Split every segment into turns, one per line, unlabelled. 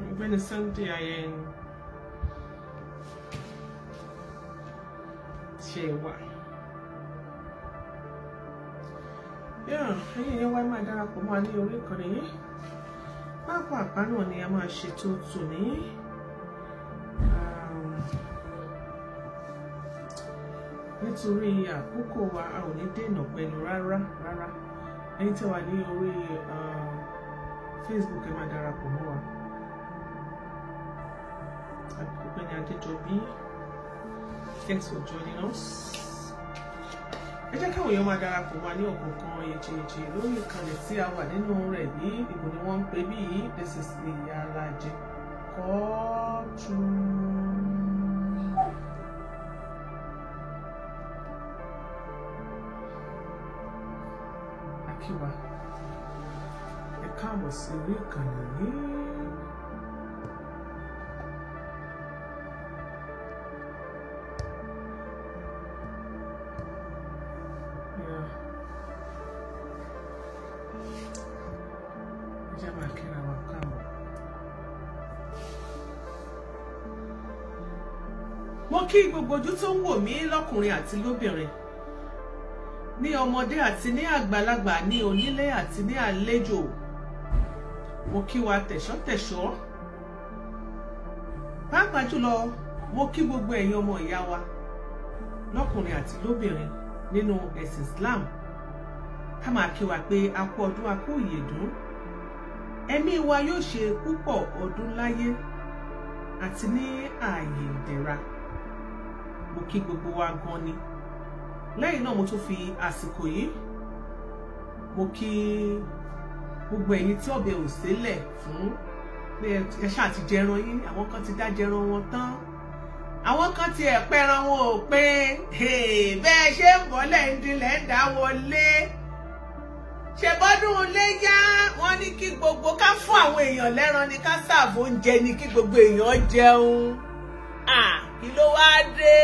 Ọ̀gbẹ́ni Sunday Ayẹni ṣe wà. Ẹ̀yin èèyàn wa, máa darapọ̀ mọ́ wa ní orí ìkànnì yìí. Pápá náà ni a máa ṣètò tòní. Nítorí àkókò wa, a ò ní dènà pẹ̀lú rárá rárá. Ẹ̀yin tí wà ní orí Facebook, ẹ máa darapọ̀ mọ́ wa. Ọ̀gbẹ́ni Adéjọbí, thanks for joining us. Ẹ jẹ́ káwọn èèyàn máa darapọ̀ wá ní ọ̀kọ̀ọ̀kan èjèèjì lórí ìkànnì tí a wà nínú rẹ̀ yìí. Ìbò ni wọ́n ń pè bí yìí. This is Ìyálájé Kóòtù. Akíwa, ẹ káàbọ̀ sí orí ìkànnì yìí. Yeah. Ẹ jẹ́ máa kíra wa káàbọ̀. Mo kí gbogbo ojú tó ń wò mí, lọ́kùnrin àti lóbìnrin, ní ọmọdé àti ní àgbàlagbà, ní onílé àti ní àlejò. Mo kí wa tẹ̀ṣọ́tẹ̀ṣọ́. Pàápàá jùlọ, mo kí gbogbo ẹ̀yin ọmọ ìyá wa lọ́kùnrin àti lóbìnrin nínú ẹ̀sìn Islam. Ká máa kí wa pé a kú ọdún, a kú ìyèdún. Ẹ̀mí wa yóò ṣe púpọ̀ ọdún láyé àti ní ààyè ìdẹ̀ra. Mo kí gbogbo wa gan ni. Lẹ́yìn náà, mo tún fi àsìkò yìí, mo kí gbogbo ẹ̀yin tí ọbẹ̀ ò sílẹ̀ fún pé ẹ ṣáà ti jẹran yín. Àwọn kan ti dá jẹran wọn tán, àwọn kan ti ẹ̀ pẹran wọn ò pé. Bẹ́ẹ̀ ṣe ń bọ́ lẹ́ ń dín lẹ́ ń dá wọlé. Ṣe bọ́dún léyá, wọ́n ní kí gbogbo ká fún àwọn èèyàn lẹ́ran ni, ká serve oúnjẹ ni, kí gbogbo èèyàn jẹun. Kí ló wá dé?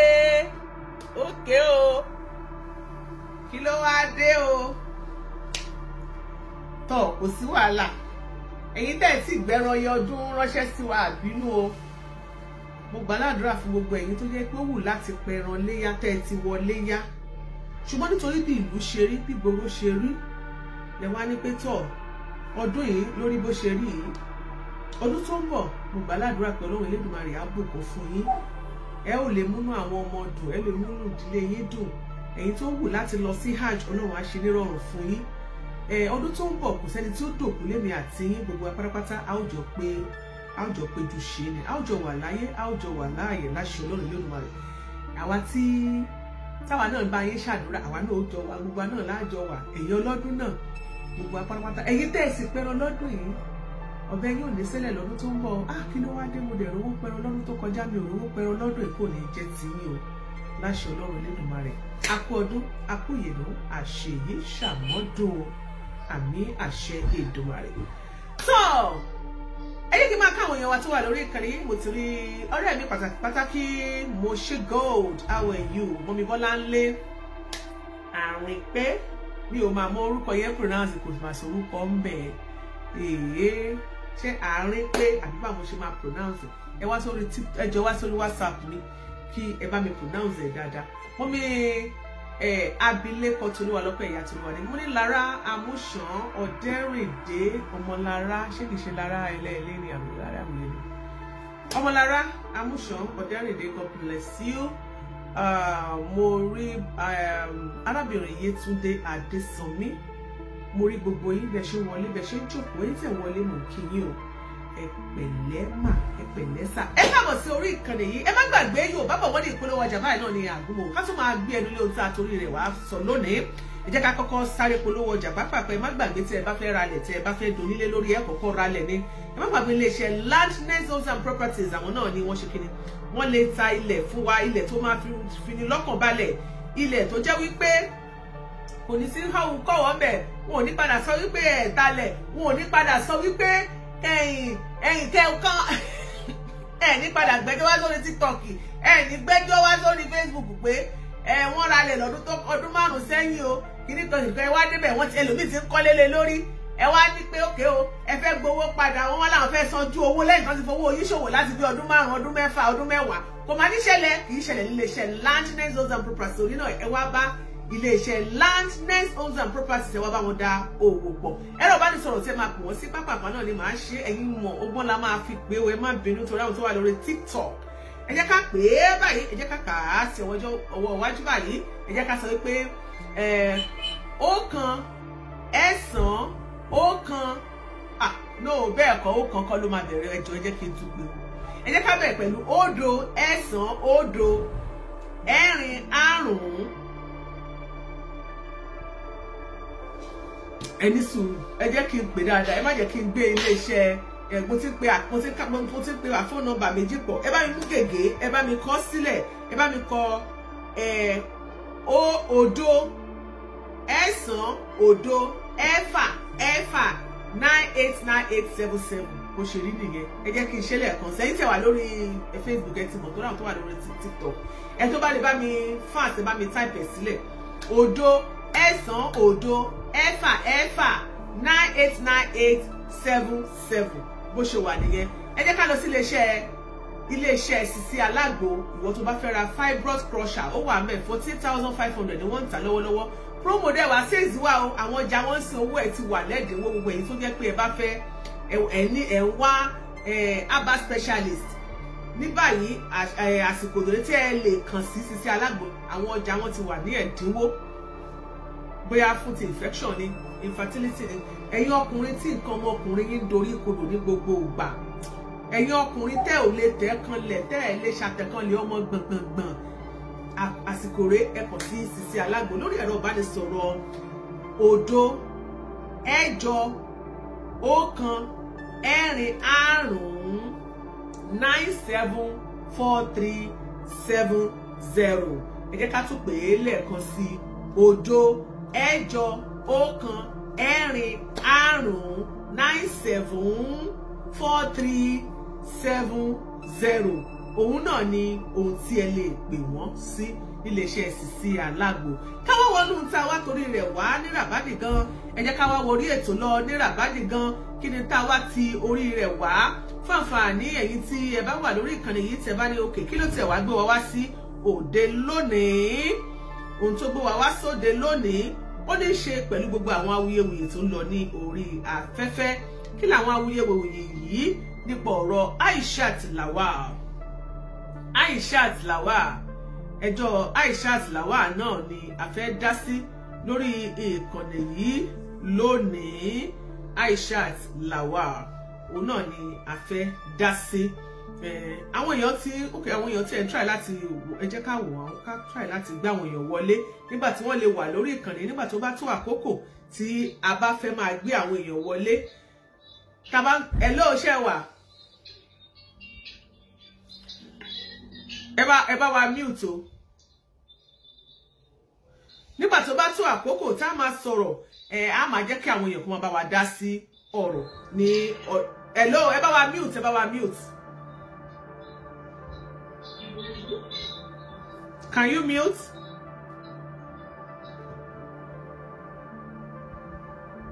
Ókè o, kí ló wá dé o? Tọ, kò sí wàhálà. Ẹ̀yin tẹ́ ẹ̀ tí gbẹ́ran yẹ ọdún ránṣẹ́ sí wa, àbínú o. Mo gbàládùra fún gbogbo ẹ̀yin tó jẹ́ pé ó wù láti pẹran léyá, tẹ́ ẹ ti wọ léyá, ṣùgbọ́n nítorí bí ìlú ṣe rí, bí gbogbo ṣe rí, lẹ wá ní pé tọ̀, ọdún yìí lórí bó ṣe rí yìí, ọdún tó ń bọ̀, mo gbàládùra pé Ọlọ́run Elédùmarè á bùkún fún yín. Ẹ ò lè múnú àwọn ọmọ dùn, ẹ lè múnú ìdílé yín dùn. Ẹ̀yin tó wù láti lọ sí hajj, Ọlọ́run á ṣe nírọ̀rùn fún yín. Ẹ ọdún tó ń bọ̀, kò sẹ́ni tí ó dòkú lémi àti yín. Gbogbo apátápátá, a ó jọ pé, a ó jọ péjú ṣe ni, a ó jọ wà láyé, a ó jọ wà láàyè láṣẹ Ọlọ́run Elédùmarè. Àwa tí táwa náà bá yín ṣàdúrà, àwa náà ó jọ wà, gbogbo náà láàjọ wà. Èyí ọlọ́dún náà, gbogbo apátápátá, ẹ̀yin tẹ́ ẹ̀ sì pẹran lọ́dún yìí, ọbẹ̀ yóò ní sílẹ̀ lọ́dún tó ń bọ̀. Ah, kí ló wá dé? Mo dẹ̀ rówó pẹran lọ́dún tó kọjá, mi ò rówó pẹran lọ́dún yìí. Kò ní jẹ́ tiyín o láṣẹ Ọlọ́run Elédùmarè. Akú ọdún, akú ìyèdún, àṣeyí ṣàmọ́dún, àmì àṣẹ Èdùmàrè. Tó, ẹ jẹ́ kí n máa káwọn èèyàn wa tó wà lórí ìkànnì yìí. Mo ti rí ọ̀rẹ́ mi pàtàkì pàtàkì, Moshe Gold, how are you? Mọ́mi Bọ́lá ńlé àrùn pé mi ò máa mọ orúkọ yẹn pronounce, kò sì máa sọ orúkọ ń bẹ̀. Èyí ṣé àárín pé àbí báwo ṣe máa pronounce? Ẹ wá sórí, ẹ jọ wá sórí WhatsApp mi kí ẹ bá mi pronounce ẹ dáadáa. Mọ́mi ẹ abilékọ Tolúwa lọ́pẹ́, ìyá Tolúwa ni. Mo ní Lára Amúṣàn Ọ̀dẹ́rìndé Ọmọlára, ṣé kìí ṣe Lára ẹlẹ́ẹ̀lẹ́ ni àbí Lára àmúyẹ ni? Ọmọlára Amúṣàn Ọ̀dẹ́rìndé, God bless you. Mo rí arábìnrin Yétúndé Adésànmí. Mo rí gbogbo yín bẹ ṣe wọlé, bẹ ṣe ń jókòó. Yín tẹ̀ wọlé, mò ń kí yín o. Ẹ pẹ̀lẹ́ mà, ẹ pẹ̀lẹ́ sà, ẹ káàbọ̀ sí orí ìkànnì yìí. Ẹ má gbàgbé, Yorùbá bọ̀, wọ́n ní ìpolówó ọjà báyìí náà ní àgúnmọ̀. Ká tún máa gbé ẹnu lé ohun tí a torí rẹ̀ wá sọ lónìí, ẹ jẹ́ ká kọ́kọ́ sáré polówó ọjà pápápá. Ẹ má gbàgbé, tí ẹ bá fẹ́ ralẹ̀, tí ẹ bá fẹ́ donílé lórí, ẹ kọ́kọ́ ralẹ̀ ni. Ẹ má gbàgbé iléeṣẹ́ Landness Homes and Properties. Àwọn náà ni wọ́n ṣe kíni, wọ́n lè ta ilẹ̀ fún wa, ilẹ̀ tó máa fi ni lọ́kàn balẹ̀, ilẹ̀ tó jẹ́ wípé kò ní sí họ́hùn kọ́wọ́ ń bẹ̀. Wọn ò ní padà sọ wípé ẹ̀ talẹ̀, wọn ò ní padà sọ wípé ẹ̀yìn ẹ̀yìn kẹ́ kán ẹ̀ ní padà gbẹ́jọ́ wá sórí TikTok, ẹ̀ ní gbẹ́jọ́ wá sórí Facebook pé ẹ̀ wọ́n ralẹ̀ lọ́dún tó ọdún 5 sẹ́yìn o, kíní kan nìkan, ẹ wá débẹ̀, wọ́n ti ẹlòmíì ti ń kọ́lé lé lórí. Ẹ wá ní pé òkè o, ẹ fẹ́ gbowó padà, wọ́n wá láwọn fẹ́ sanjú owó lẹ́yìn kan ti fowó yín ṣòwò láti bí ọdún 5, ọdún 6, ọdún 10. Kò máa ní ṣẹlẹ̀, kì í ṣẹlẹ̀ níléeṣẹ́ Landness Homes and Properties. Orí náà ẹ wá bá iléeṣẹ́ Landness Homes and Properties, ẹ wá bá wọn dá òwò pọ̀. Ẹ̀rọ ìbánisọ̀rọ̀ tí ẹ máa pè wọ́n sí pápákọ̀ náà ni màá ṣe, ẹ̀yin mọ̀ ọgbọ́n la máa fi pé o, ẹ má bínú torí àwọn tó wà lórí TikTok. Ẹ jẹ́ ká pè é báyìí, ẹ jẹ́ ká kà á sí ọwọ́ iwájú báyìí. Ẹ jẹ́ ká sọ wípé 1 9 1, no bẹ́ẹ̀ kọ́, 1 kọ́ ló máa bẹ̀rẹ̀. Ẹ jọ̀ọ́ ẹ jẹ́ kí n tún pè o. Ẹ jẹ́ ká bẹ̀rẹ̀ pẹ̀lú 0 9 0 4 5. Ẹ ní sùúrù, ẹ jẹ́ kí n pè dáadáa, ẹ má jẹ́ kí n gbé iléeṣẹ́ ẹ mo ti ń pe fóònù nọ́mbà méjì pọ̀. Ẹ bá mi mú gègé, ẹ bá mi kọ sílẹ̀, ẹ bá mi kọ 0 9 0 6 6 9 8 9 8 7 7. Bó ṣe rí nìyẹn. Ẹ jẹ́ kí n ṣe lẹ́ẹ̀kan sẹ́yìn tẹ̀ wá lórí Facebook, ẹ ti mọ̀ tó ráhùn tó wà lórí TikTok. Ẹ tó bá lè bá mi fast, ẹ bá mi type ẹ̀ sílẹ̀. 0 9 0 6 6 9 8 9 8 7 7. Bó ṣe wà nìyẹn. Ẹ jẹ́ ká lọ sí iléeṣẹ́ Sisi Alágbo. Ìwọ tó bá fẹ́ ra fibroid crusher, ó wà mẹ́ 14,500 ni wọ́n ń tà lọ́wọ́lọ́wọ́. Promo dẹ̀ wá sales wá o, àwọn ọjà wọn ń sin owó ẹ̀ ti wà lẹ́dínwó. Gbogbo èyí tó jẹ́ pé ẹ bá fẹ́ ẹ ní ẹ ń wá herbal specialist ní báyìí, àsìkò lórí tí ẹ lè kàn sí Sisi Alágbo, àwọn ọjà wọn ti wà ní ẹ̀dínwó. Bóyá fún ti infection ni, infertility ni, ẹ̀yin ọkùnrin tí nǹkan ọmọkùnrin yín dorí kodò ní gbogbo ìgbà, ẹ̀yin ọkùnrin tẹ́ ò lè tẹ́ kanlẹ̀, tẹ́ ẹ̀ lè ṣàtẹ̀kanlẹ̀ ọmọ gbọ̀ngbọ̀ngbọ̀n, àsìkò rẹ̀ ẹ kàn sí Sisi Alágbo lórí ẹ̀rọ ìbánisọ̀rọ̀ 0 8 1 4 5 9 7 4 3 7 0. Ẹ jẹ́ ká tún pè é lẹ́ẹ̀kan sí i. 0 8 1 4 5 9 7 4 3 7 0. Òun náà ni ohun tí ẹ lè pè wọ́n sí iléeṣẹ́ Sisi Alágbo. Káwọ́ wọnú tá a wá torí rẹ̀ wá ní ràbádì gan. Ẹ jẹ́ ká wá worí ètò lọ ní ràbádì gan. Kí ni tá a wá ti orí rẹ̀ wá? Fáǹfààní ẹ̀yin tí ẹ bá wà lórí ìkànnì yìí, tẹ́ bá ní òkè kí ló tẹ̀ wá gbé wa wá sí òde lónìí? Ohun tó gbé wa wá sóde lónìí ó ní í ṣe pẹ̀lú gbogbo àwọn awuyewuye tó ń lọ ní orí afẹ́fẹ́. Kí làwọn awuyewuye yìí? Nípa ọ̀rọ̀ Aishat Lawal. Aishat Lawal, ẹjọ́ Aishat Lawal náà ni a fẹ́ dá sí lórí ìkànnì yìí lónìí. Aishat Lawal òun náà ni a fẹ́ dá sí. Àwọn èèyàn tí ok, àwọn èèyàn tí ẹ ń try láti, ẹ jẹ́ ká wò àwọn ká try láti gbé àwọn èèyàn wọlé nígbà tí wọ́n lè wà lórí ìkànnì, nígbà tó bá tó àkókò tí a bá fẹ́ máa gbé àwọn èèyàn wọlé. Tàbá ẹ ló ṣe wà, ẹ bá wa mute o. Nígbà tó bá tó àkókò tá a máa sọ̀rọ̀, ẹ á máa jẹ́ kí àwọn èèyàn kó máa bá wa dá sí ọ̀rọ̀ ní. Hello, ẹ bá wa mute, ẹ bá wa mute. Can you mute?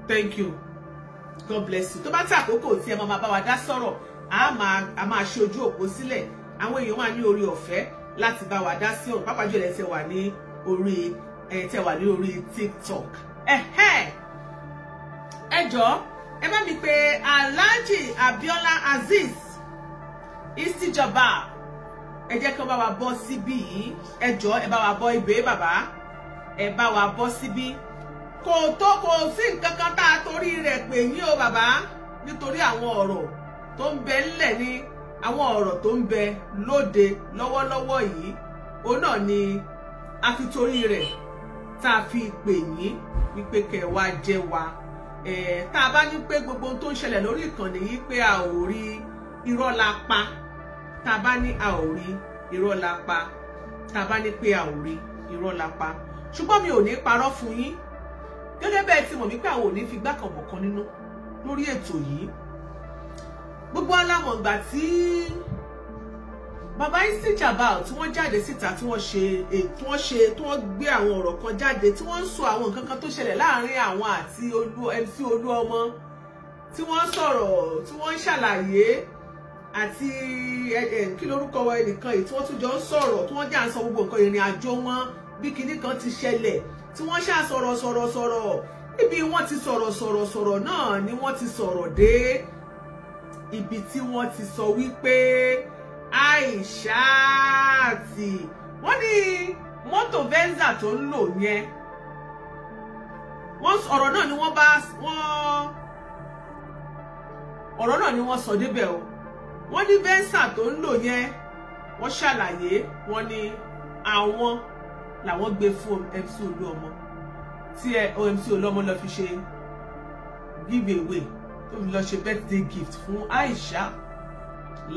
Thank you. God bless you. Tó bá tó àkókò tí ẹ máa bá wa dá sọ̀rọ̀, a máa ṣe ojú òpó sílẹ̀. Àwọn èèyàn wà ní orí ọ̀fẹ́ láti bá wa dá sí ọ̀rọ̀, pàápàá jùlọ ẹ tẹ́ wà ní orí tẹ́ wà ní orí TikTok. Ẹ jọ̀ọ́, ẹ bá mi pè Alhaji Abiola Azeez Istijaba. Ẹ jẹ́ kí wọ́n bá wa bọ́ síbí yìí. Ẹ jọ̀ọ́, ẹ bá wa bọ́ ibè bàbá, ẹ bá wa bọ́ síbí. Kò tó kò sí nǹkan kan tá a torí rẹ̀ pè yín o bàbá, nítorí àwọn ọ̀rọ̀ tó ń bẹ ńlẹ̀ ni, àwọn ọ̀rọ̀ tó ń bẹ lóde lọ́wọ́lọ́wọ́ yìí, òun náà ni a fi torí rẹ̀ tá a fi pè yín wípé kẹ́ wá jẹ́ wa. Tá a bá ní pé gbogbo ohun tó ń ṣẹlẹ̀ lórí ìkànnì yìí pé a ò rí, irọ́ la pa. Tá a bá ní a ò rí, irọ́ la pa. Tá a bá ní pé a ò rí, irọ́ la pa. Ṣùgbọ́n mi ò ní parọ́ fún yín. Gẹ́gẹ́ bẹ́ẹ̀ ti mọ̀ wípé àwọn ò ní fi gbákanbọ̀kan nínú lórí ètò yìí. Gbogbo alámọ̀gbà tí Bàbá Istijabal tí wọ́n jáde síta, tí wọ́n ṣe tí wọ́n ṣe tí wọ́n gbé àwọn ọ̀rọ̀ kan jáde, tí wọ́n ń sọ àwọn nǹkan kan tó ṣẹlẹ̀ láàrin àwọn àti MC Olúọmọ, tí wọ́n sọ̀rọ̀, tí wọ́n ń ṣàlàyé àti kí lórúkọ ẹnìkan yìí tí wọ́n tún jọ ń sọ̀rọ̀, tí wọ́n jà ń sọ gbogbo nǹkan ìrìn àjò wọn bí kinní kan ti ṣẹlẹ̀, tí wọ́n ṣá sọ̀rọ̀ sọ̀rọ̀ sọ̀rọ̀. Níbi wọ́n ti sọ̀rọ̀ sọ̀rọ̀ sọ̀rọ̀ náà ni wọ́n ti sọ̀rọ̀ dé ibi tí wọ́n ti sọ wípé Aishat, wọ́n ní mọ́tò Venza tó ń lò yẹn, wọ́n ọ̀rọ̀ náà ni wọ́n bá wọ́n ọ̀rọ̀ náà ni wọ́n sọ débẹ̀ o. Wọ́n ní Venza tó ń lò yẹn, wọ́n ṣàlàyé, wọ́n ní àwọn làwọn gbé fún MC Olúọmọ, tí MC Olúọmọ lọ fi ṣe give away, tó fi lọ ṣe birthday gift fún Aisha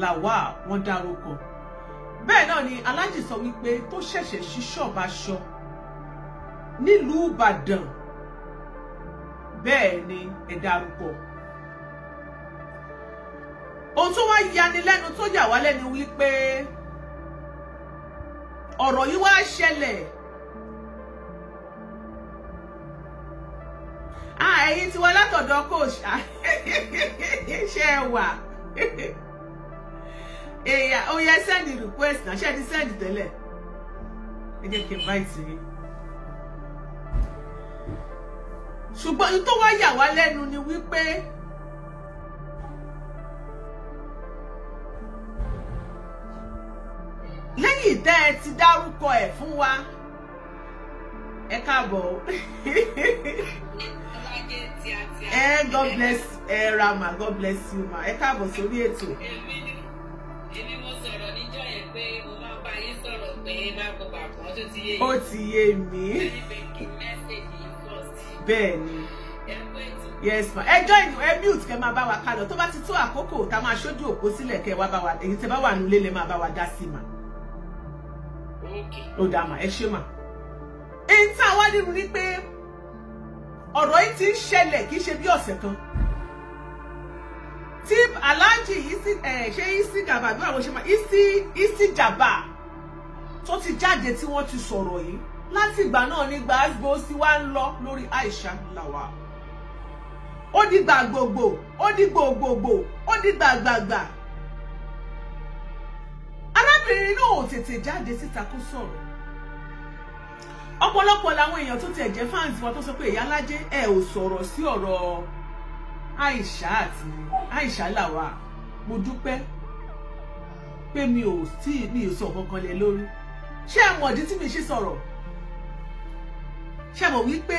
Lawal, wọ́n dárúkọ. Bẹ́ẹ̀ náà ni Alhaji sọ wípé tó ṣẹ̀ṣẹ̀ ṣí ṣọ́ọ̀bù aṣọ nílùú Ìbàdàn, bẹ́ẹ̀ ni ẹ dárúkọ. Ohun tó wá yani lẹ́nu, tó yà wá lẹ́nu wípé ọ̀rọ̀ yìí wá ṣẹlẹ̀. Ẹ̀yin tí wọ́n látọ̀dọ̀ coach ṣe é wà, èyà ó yẹ send request náà, ṣe ti send tẹ́lẹ̀, ẹ jẹ́ kí n invite yín. Ṣùgbọ́n ohun tó wá yà wá lẹ́nu ni wípé lẹ́yìn tẹ́ ẹ ti dárúkọ ẹ̀ fún wa, ẹ káàbọ̀. God bless ẹ Rama, God bless you ma, ẹ káàbọ̀ sórí ètò.
Èmi mo sọ̀rọ̀ níjọ́ yẹn pé mo máa ń bá yín sọ̀rọ̀ pé bákan bákan, tó ti yé yín.
Ó ti yé mi. Bẹ́ẹ̀ ni. Yes ma, ẹ join, ẹ mute kẹ́ máa bá wa kálọ. Tó bá ti tó àkókò tá máa ṣojú òpó sílẹ̀ kẹ́ wá bá wa, èyí tẹ́ bá wà nílé lè máa bá wa dá sí ma. Ó dà mà, ẹ ṣé mà. Èyí tá a wá nínú ni pé ọ̀rọ̀ yìí ti ń ṣẹlẹ̀ kì í ṣe bí ọ̀sẹ̀ kan. Tí Alhaji ṣe Istijabal bí àwọn ṣe máa Istijabal tó ti jáde tí wọ́n ti sọ̀rọ̀ yìí, láti ìgbà náà ní gbàgbó sí wá ń lọ lórí Aisha Lawal. Ó di gbàgbògbò, ó di gbògbògbò, ó di gbàgbàgbà. Arábìnrin náà ò tètè jáde síta kó sọ̀rọ̀. Ọ̀pọ̀lọpọ̀ làwọn èèyàn tó tiẹ̀ jẹ́ fans wọn tó sọ pé ìyá Alájẹ ẹ ò sọ̀rọ̀ sí ọ̀rọ̀ Aisha àti Aisha Lawal. Mo dúpẹ́ pé mi ò tí mi ò sọ kankan lé lórí. Ṣé ẹ mọ̀ ìdí tí mi ṣe sọ̀rọ̀? Ṣé ẹ mọ̀ wípé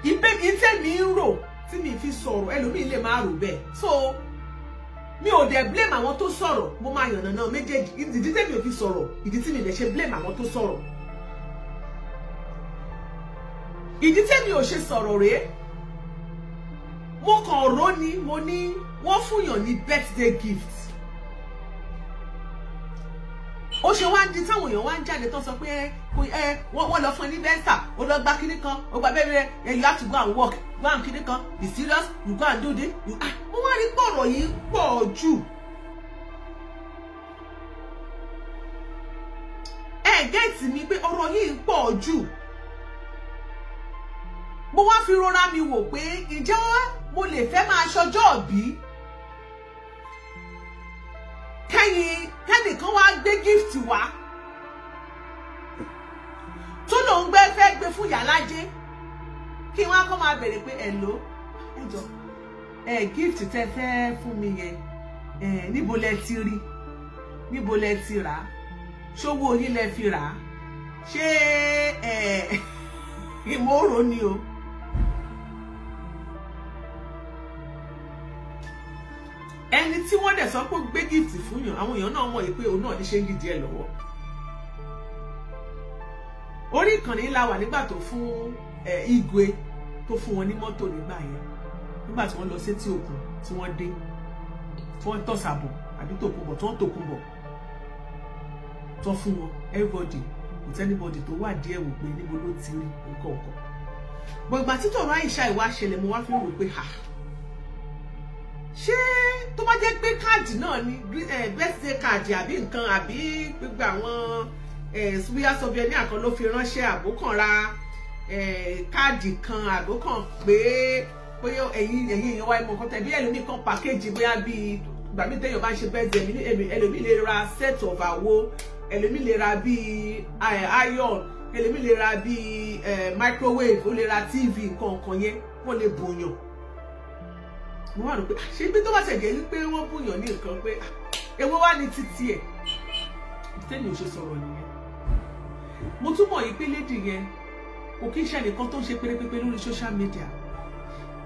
ìtẹ́ mi ń rò tí mi fi sọ̀rọ̀, ẹlòmíì lè máa rò bẹ́ẹ̀. So mi ò dẹ̀ blame àwọn tó sọ̀rọ̀, mo máa yànnàná méjèèjì. Ìdí tẹ́mi ò fi sọ̀rọ̀, ìdí tí mi lè ṣe blame àwọn tó sọ̀rọ̀, ìdí tẹ́mi ò ṣe sọ̀rọ̀ rèé. Mo kàn rò ní, mo ní wọ́n fúnyàn ní birthday gift. Ó ṣe wá ń di táwọn èèyàn wá ń jáde tó sọ pé ẹ wọ́n lọ fún ẹ ní Venza, ó lọ gba kíní kan, ó gba bẹ́ẹ̀ bẹ́ẹ̀, you have to go and work, go and kíní kan, be serious, you go and do this. Mo wá rí pọ̀rọ̀ yìí pọ̀ jù. Ẹ gẹ́ẹ̀tì mi pé ọ̀rọ̀ yìí pọ̀ jù. Mo wá fi rọra mi wò pé ǹjẹ́ mo lè fẹ́ máa ṣọjọ́ òbí kẹ́yìn kẹ́nìkan wá gbé gift wá tó lòún gbé fẹ́ gbé fún Ìyálájé, kí wọ́n á kọ́ máa bèrè pé hello, ẹ jọ̀ọ́ ẹ gift tẹ́ fẹ́ fún mi yẹn, ẹ níbo lẹ ti rí, níbo lẹ ti rà á, ṣówó yín lẹ fi rà á, ṣé ẹ ìmọ̀ọ́rọ̀ ni o. Ẹni tí wọ́n dẹ̀ sọ pé gbé gift fún yàn, àwọn èèyàn náà mọ̀ yìí pé òun náà ní ṣe ń gidi ẹ̀ lọ́wọ́. Orí ìkànnì la wà nígbà tó fún Igwe, tó fún wọn ní mọ́tò nígbà yẹn, nígbà tí wọ́n lọ sétí òkun, tí wọ́n dé, tí wọ́n tọ̀sàbọ̀ àbí tòkunbọ̀, tí wọ́n tòkunbọ̀ tó fún wọn. Everybody with anybody tó wà díẹ̀ wò pé níbo ló ti rí nǹkan ọ̀kan. Bọ̀ ìgbà tí tọ̀rọ̀ Aisha ìwà ṣẹlẹ̀, mo wá fi rò pé ha, ṣé tó bá jẹ́ pé káàdì náà ni birthday card àbí nǹkan àbí gbogbo àwọn suya souvenir kan ló fi ránṣẹ́, àbókànra káàdì kan, àbókàn pé bóyá ẹ̀yin èèyàn wáyé mọ̀ nǹkan tẹ̀bí ẹlòmíì kan pàkéjì bóyá bíi ìgbà míì téèyàn bá ń ṣe birthday, ẹlòmíì lè ra set of àwo, ẹlòmíì lè ra bíi iron, ẹlòmíì lè ra bíi microwave, ó lè ra TV, nǹkan kan yẹn wọ́n lè bòyàn. Mo wà rò pé ṣé bí tó bá ṣẹ̀jẹ̀ wípé wọ́n bòyàn ní nǹkan pé èwo wá ní títí ẹ̀ tẹ́mi ò ṣe sọ̀rọ̀ nìyẹn. Mo tún mọ̀ yìí pé lady yẹn kò kí ń ṣe ẹnìkan tó ń ṣe pérépépé lórí social media,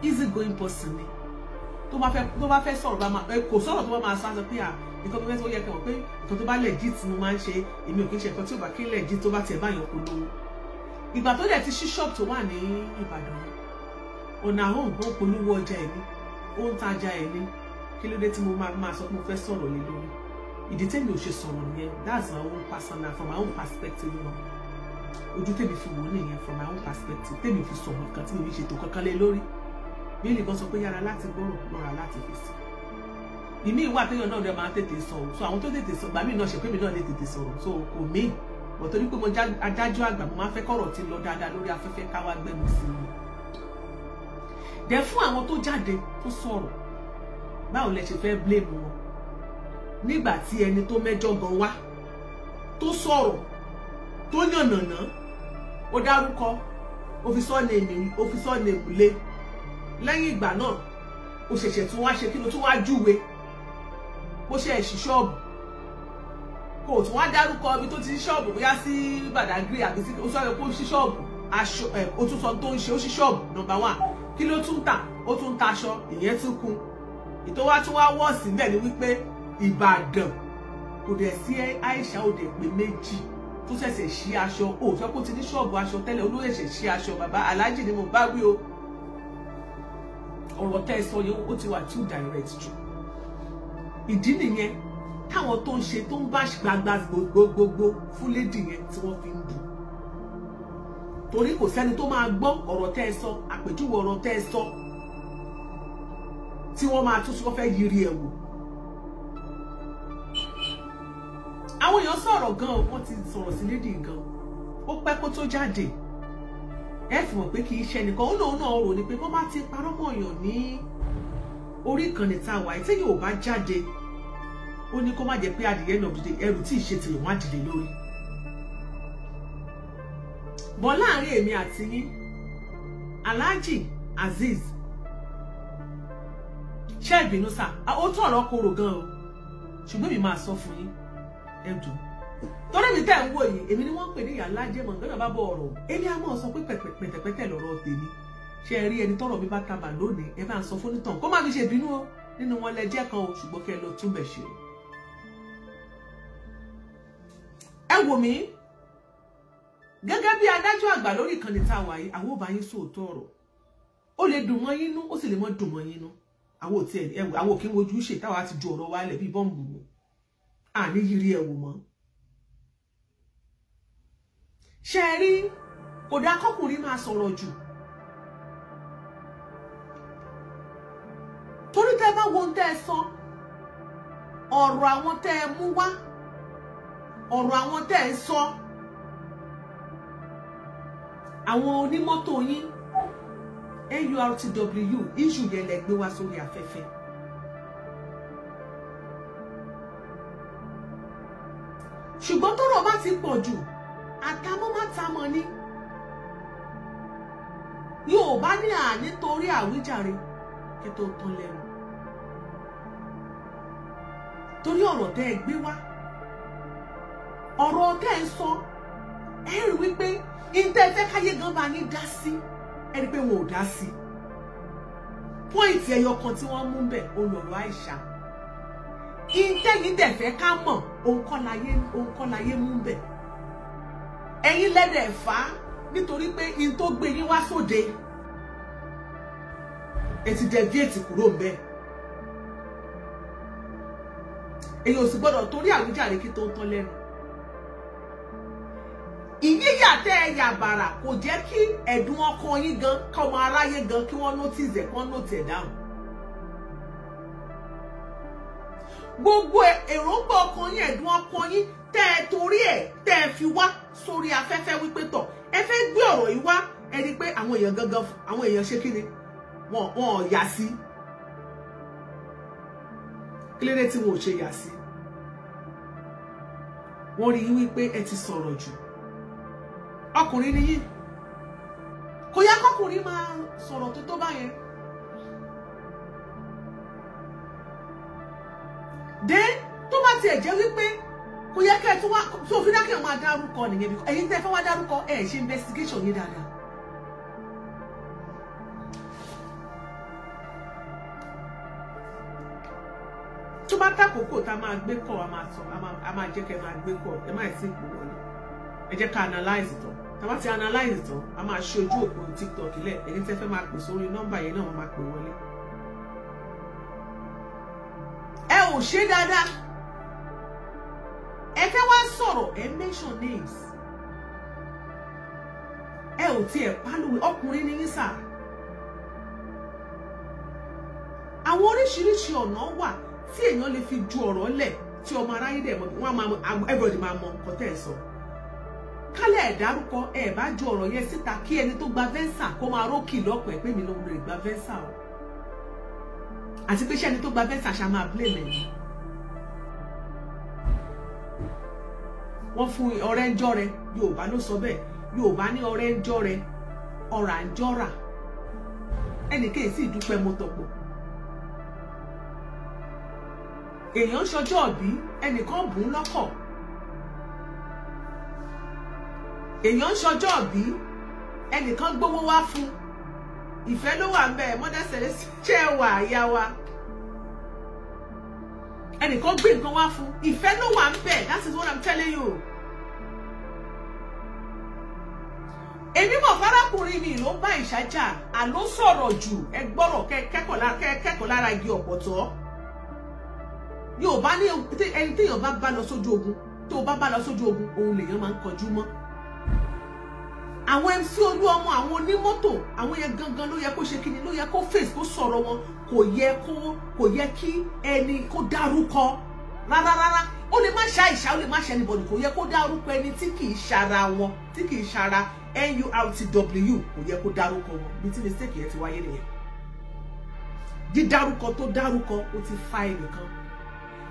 easy going person ni. Tó bá fẹ́ sọ̀rọ̀ bá máa kò sọ̀rọ̀ tó bá máa sọ pé à nǹkan tó fẹ́ sọ yẹ kí wọ́n pé nǹkan tó bá legit mo máa ń ṣe, èmi ò kí ń ṣe nǹkan tí ò bá kí ń legit tó bá tiẹ̀ báyọ̀ kó lówó. Ìgbà tó dẹ̀ ti ṣí shop tó wà ní Ìbàdàn yẹn, ọ̀nà àwọn nǹkan polówó ọjà ẹ̀ ní, ó ń tajà ẹ̀ ní, kí ló dé tí mo máa sọ pé mo fẹ́ sọ̀rọ̀ lé lórí? Ìdí tèmi ò ṣe sọ̀rọ̀ nìyẹn. That's my own personal, from my own perspective náà. Ojú tèmi fi wò ó nìyẹn, from my own perspective tèmi fi sọ̀rọ̀ nǹkan tí mi fi ṣètò kankan lé lórí. Bíbélì kan sọ pé yára láti gbọ́rọ̀, lọ́ra láti fèsì. Ìmí ìwà téèyàn náà dẹ̀ máa tètè sọ̀rọ̀, so àwọn tó tètè sọ gbàmí náà ṣe pé mi náà lè tètè sọ̀rọ̀, so kò mí bọ̀ torí pé mo já adájọ́ àgbà, mo máa ń fẹ́ kọ̀rọ̀ tí lọ dáadáa lórí afẹ́fẹ́ káwá gbẹ́nu sí i. Dẹ̀ fún àwọn tó jáde tó sọ̀rọ̀, báwo lẹ ṣe fẹ́ blame wọn nígbà tí ẹni tó mẹ́jọ gan wá tó sọ̀rọ̀ tó yànnàná, ó dárúkọ, ó fi sọ́ọ̀nù lé. Lẹ́yìn ìgbà náà ó ṣẹ̀ṣẹ̀ tún wá ṣe kí ló tún wá júwe bó ṣe ṣí ṣọ́ọ̀bù, kò tún wá dárúkọ ibi tó ti ṣí ṣọ́ọ̀bù, bóyá sí Badagry àbí sí, ó sọ pé ó ṣí ṣọ́ọ̀bù aṣọ ẹ̀, ó tún sọ tó ń ṣe, ó ṣí ṣọ́ọ̀bù nọ́mbà 1. Kí ló tún tà? Ó tún ta aṣọ, ìyẹn tún kún. Ìtọ́wá tún wá wọ́ọ̀sì bẹ́ẹ̀ ni wípé Ìbàdàn kò dẹ̀ sí Aisha ò dẹ̀ pé méjì tó ṣẹ̀ṣẹ̀ ṣí aṣọ. Ó sọ pé ó ti ní ṣọ́ọ̀bù aṣọ tẹ́lẹ̀, ó ló ṣẹ̀ṣẹ̀ ṣí aṣọ. Bàbá Aláàjì ni mo bá wí o, ọ̀rọ̀ tẹ́ ẹ sọ yẹn ó ti wà too direct jù. Ìdí nìyẹn táwọn tó ń ṣe tó ń bá gbagba gbogbogbò fún lady yẹn tí wọ́n fi ń bù, torí kò sẹ́ni tó máa gbọ́ ọ̀rọ̀ tẹ́ ẹ sọ, àpèjúwe ọ̀rọ̀ tẹ́ ẹ sọ tí wọ́n máa tún sọ fẹ́ yiri ẹ̀ wò. Àwọn èèyàn sọ̀rọ̀ gan-an, wọ́n ti sọ̀rọ̀ sí lady gan, ó pẹ́ kó tó jáde. Ẹ fi mọ̀ pé kì í ṣe ẹnìkan, ó lóun náà rò ní pé bọ́n bá ti parọ́ mọ̀yàn ní orí ìkànnì tá a wà tí yóò bá jáde, ó ní kó má jẹ́ pé adìyẹ náà dìde, ẹrù tí ì ṣe tìlù wọ́n á dìde lórí. Bọ́ láàrin èmi àti yín, Alhaji Azeez, ṣé ìbínú sà, ó tún ọ̀rọ̀ korò gan o, ṣùgbọ́n èmi máa sọ fún yín, ẹ dùn. Torí mi tẹ́ ń wò yìí, èmi ni wọ́n ń pè ní ìyá alájẹ mọ̀ngánà bá bọ̀ ọ̀rọ̀. Èmi á mọ̀ sọ pé pẹ̀tẹ̀pẹ̀tẹ̀ lọ̀rọ̀ tèmi. Ṣé ẹ rí ẹni tọ́rọ̀ mi bá tabà lónìí, ẹ bá ń sọ fún nítàn kó má fi ṣe bínú o, nínú wọn lẹ́jẹ́ kan o, ṣùgbọ́n kẹ́ ẹ lọ túnbẹ̀ ṣe. Ẹ wò mí gẹ́gẹ́ bí adájọ́ àgbà lórí ìkànnì tá a wà yìí, àwọn ò bá yín sóòótọ́ ọ̀rọ̀. Ó lè dùn mọ́ yín nú, ó sì lè mọ́ dùn mọ́ yín nú. Àwọn ò tiẹ̀ àwọn ò kí ń wojú ṣe táwa ti ju ọ̀rọ̀ wa lẹ̀ bí bọ́ǹbù mu. Àní yiri ẹ̀ wò mọ́. Ṣé ẹ rí, kò dáa kọ́kùnrin máa sọ̀rọ̀ jù. Torí tẹ́ bá wo ohun tẹ́ ẹ sọ, ọ̀rọ̀ àwọn tẹ́ ẹ mú wá, ọ̀rọ̀ àwọn tẹ́ ẹ sọ, àwọn onímọ́tò yín NURTW issue yẹn lẹ gbé wá sórí afẹ́fẹ́. Ṣùgbọ́n tọ́rọ̀ bá ti pọ̀ jù, àtàmọ́ má tamọ́ ni. Yóò bá ní à nítorí àwíjàre kí tó tán lẹ́nu. Torí ọ̀rọ̀ tẹ́ ẹ gbé wá, ọ̀rọ̀ tẹ́ ẹ sọ, ẹ rí wípé ìtẹ́ ẹ fẹ́ káyé gan bá yín dá sí, ẹ rí pé wọn ò dá sí. Pọ́ìntì ẹyọ kan tí wọ́n mú bẹ̀ òun lọ̀rọ̀ Àìṣà. Ìtẹ́ yìí dẹ̀ fẹ́ ká mọ̀, òun kọ́ láyé mú bẹ̀. Ẹ̀yin lẹ́dẹ̀ fà á nítorí pé in tó gbé yín wá sóde, ẹ ti deviate kúrò ńbẹ̀. Èyí ò sì gbọ́dọ̀ torí àwíjàre kí tó ń tán lẹ́nu. Ìyíyà tẹ́ ẹ yà bàrà kò jẹ́ kí ẹ̀dùn ọkàn yín gan, kọ́mọ aráyé gan, kí wọ́n notice ẹ̀, kí wọ́n note ẹ̀ down. Gbogbo èròǹgbà ọkàn yín, ẹ̀dùn ọkàn yín tẹ́ ẹ torí ẹ̀ tẹ́ ẹ fi wá sórí afẹ́fẹ́ wípé tọ̀ ẹ fẹ́ gbé ọ̀rọ̀ yìí wá, ẹ rí i pé àwọn èèyàn gangan, àwọn èèyàn ṣe kí ni, wọn ò yà sí. Kílódé tí wọn ò ṣe yà sí? Wọ́n rí wípé ẹ ti sọ̀rọ̀ jù. Ọkùnrin ni yín, kò yẹ kọkùnrin máa sọ̀rọ̀ tó tó báyẹn. Dé tó bá tiẹ̀ jẹ́ wípé kò yẹ kẹ́ ẹ tún wá tó fi dákẹ́ máa dárúkọ nìyẹn, bí ẹ̀yin tẹ́ fẹ́ wá dárúkọ ẹ̀ ṣe investigation yín dáadáa. Tó bá tàkókò tá a máa gbé kọ̀, a máa sọ, a máa jẹ́ kẹ́ máa gbé kọ̀, ẹ má sì pò wọlé. Ẹ jẹ́ ká analyze tán. Tá a bá ti analyze tán, a máa ṣe ojú òpó TikTok lẹ̀. Ẹ̀yin tẹ́ fẹ́ máa pè sórí nọ́mbà yẹn náà, wọ́n máa pè wọlé. Ẹ ò ṣe dáadáa. Ẹ fẹ́ wá sọ̀rọ̀, ẹ mention names. Ẹ ò tiẹ̀ pálùwẹ̀, ọkùnrin ni yín sà. Àwọn oríṣiríṣi ọ̀nà wà tí èèyàn lè fi ju ọ̀rọ̀ lẹ̀ tí ọmọ aráyé dẹ̀ mọ̀, wọ́n máa everybody máa mọ nǹkan tẹ́ ẹ̀ sọ. Kálẹ̀ ẹ̀ dárúkọ, ẹ̀ bá ju ọ̀rọ̀ yẹn síta kí ẹni tó gba venza kó máa rókì lọ́pọ̀ ẹ̀ pé mi ló ń lè gba venza o. Àti pé ṣé ẹni tó gba venza ṣá máa blame ẹ̀ ni. Wọ́n fún ọ̀rẹ́ ń jọ́rẹ, Yorùbá ló sọ bẹ́ẹ̀. Yorùbá ní ọ̀rẹ́ ń jọ́rẹ, ọ̀rà ń jọ́rà. Ẹnì kéè sì dúpẹ́ mo tọ̀pọ̀. Èèyàn ń ṣọjọ́ ọ̀bí, ẹnìkan bùn ún lọ́kọ̀. Èèyàn ń ṣọjọ́ ọ̀bí, ẹnìkan gbówó wá fún. Ìfẹ́ ló wà ńbẹ̀, mọ́dà sẹ̀lẹ̀ ṣe wà yá wa. Ẹnìkan gbé nǹkan wá fún. Ìfẹ́ ló wà ńbẹ̀, that is what I'm telling you. Èmi mọ̀ fárákùnrin mi ló ń bá ìṣájà, àló sọ̀rọ̀ jù, ẹ gbọ́rọ̀ kẹ́kọ̀ọ́ lára igi ọ̀pọ̀tọ́. Yorùbá ní ẹni téèyàn bá bá lọ sójú ogun, tó bá bá lọ sójú ogun, òun lèèyàn máa ń kọjú mọ́. Àwọn MC Olúọmọ, àwọn onímọ́tò, àwọn yẹn gangan ló yẹ kó ṣe kíni, ló yẹ kó face, kó sọ̀rọ̀ wọn. Kò yẹ kí ẹni kó dárúkọ rárá rárá. Ó lè má ṣe Àìṣà, ó lè má ṣe anybody, kò yẹ kó dárúkọ ẹni tí kì í ṣara wọn, tí kì í ṣara NURTW, kò yẹ kó dárúkọ wọn. Bí tí mistake yẹn ti wáyé nìyẹn. Dídárúkọ tó dárúkọ, ó ti fa ẹnìkan.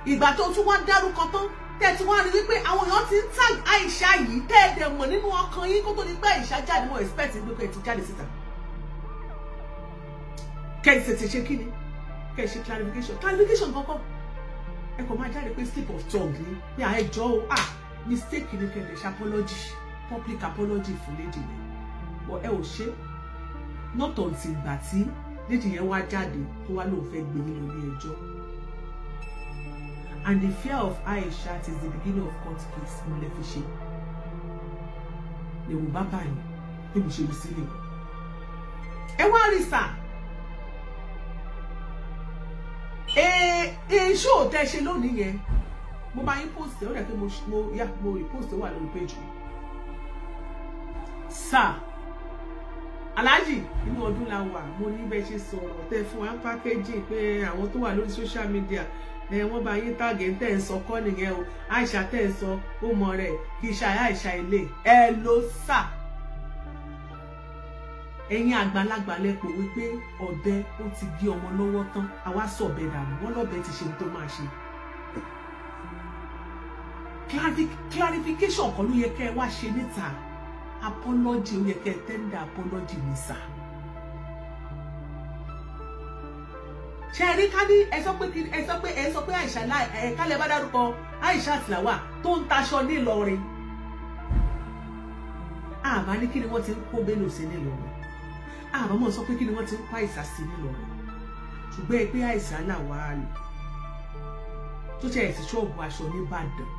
Ìgbà tó tún wá dárúkọ tán, tẹ́ ti wá rí wípé àwọn èèyàn ti ń tag Àìṣà yìí, tẹ́ ẹ dẹ̀ mọ̀ nínú ọkàn yín kó tó ní pé Àìṣà jáde, mo expect pé kẹ́ ẹ ti jáde síta. Kẹ́ ẹ tètè ṣe kíni, kẹ́ ẹ ṣe clarification. Clarification kankan ẹ kò máa jáde pé slip of tongue ni, pé àìjọ o, ah mistake ni, kẹ́ ẹ lè ṣe apology, public apology fún lady yẹn. But ẹ ò ṣe, not until ìgbà tí lady yẹn wá jáde tó wá lóun fẹ́ gbé yín lórí ẹjọ́. And the fear of Aisha is the beginning of court case. Mo lè fi ṣe lè wò bàbá yìí bí mo ṣe rí sílẹ̀. Ẹ wá rí sà, ee ṣó tẹ ṣe lónìí yẹn, mo bá yín post ẹ, ó dẹ̀ pé mo yá mo repost ó wà lórí page mi. Sà, Alhaji, inú ọdún la wà, mo ní bẹ́ẹ̀ ṣe sọ̀rọ̀ tẹ fún wa packaging pé àwọn tó wà lórí social media ẹ wọ́n bá yín tàgé tẹ́ ń sọ kọ́ nìyẹn o. Àìṣà tẹ́ ń sọ ó mọ rẹ̀, kì í ṣe Àìṣà ilé ẹ ló sà. Ẹ̀yin àgbàlagbà lẹ́pọ̀ wípé ọ̀bẹ ó ti gé ọmọ lọ́wọ́ tán, àwa sọ̀bẹ dànù, wọ́n lọ́bẹ ti ṣe tó máa ṣe. Clarification kan ló yẹ kẹ́ ẹ wá ṣe níta. Apology ó yẹ kẹ́ ẹ tender apology ní sà. Ṣe rí ká ní ẹ sọ pé ẹ sọ pé ẹ sọ pé Àìṣà ẹ kálẹ̀ bá dárúkọ Àìṣà Tìlàwà tó ń taṣọ nílọrin. Àbá ní kí ni wọ́n ti ń kó Bello sí nílọrin. Àbá mọ̀ sọ pé kí ni wọ́n ti ń kó Àìṣà sí nílọrin. Ṣùgbọ́n ẹ pé Àìṣà làwà á lò tó ṣe ẹ̀sìn ṣọ́ọ̀bù aṣọ nìbàdàn.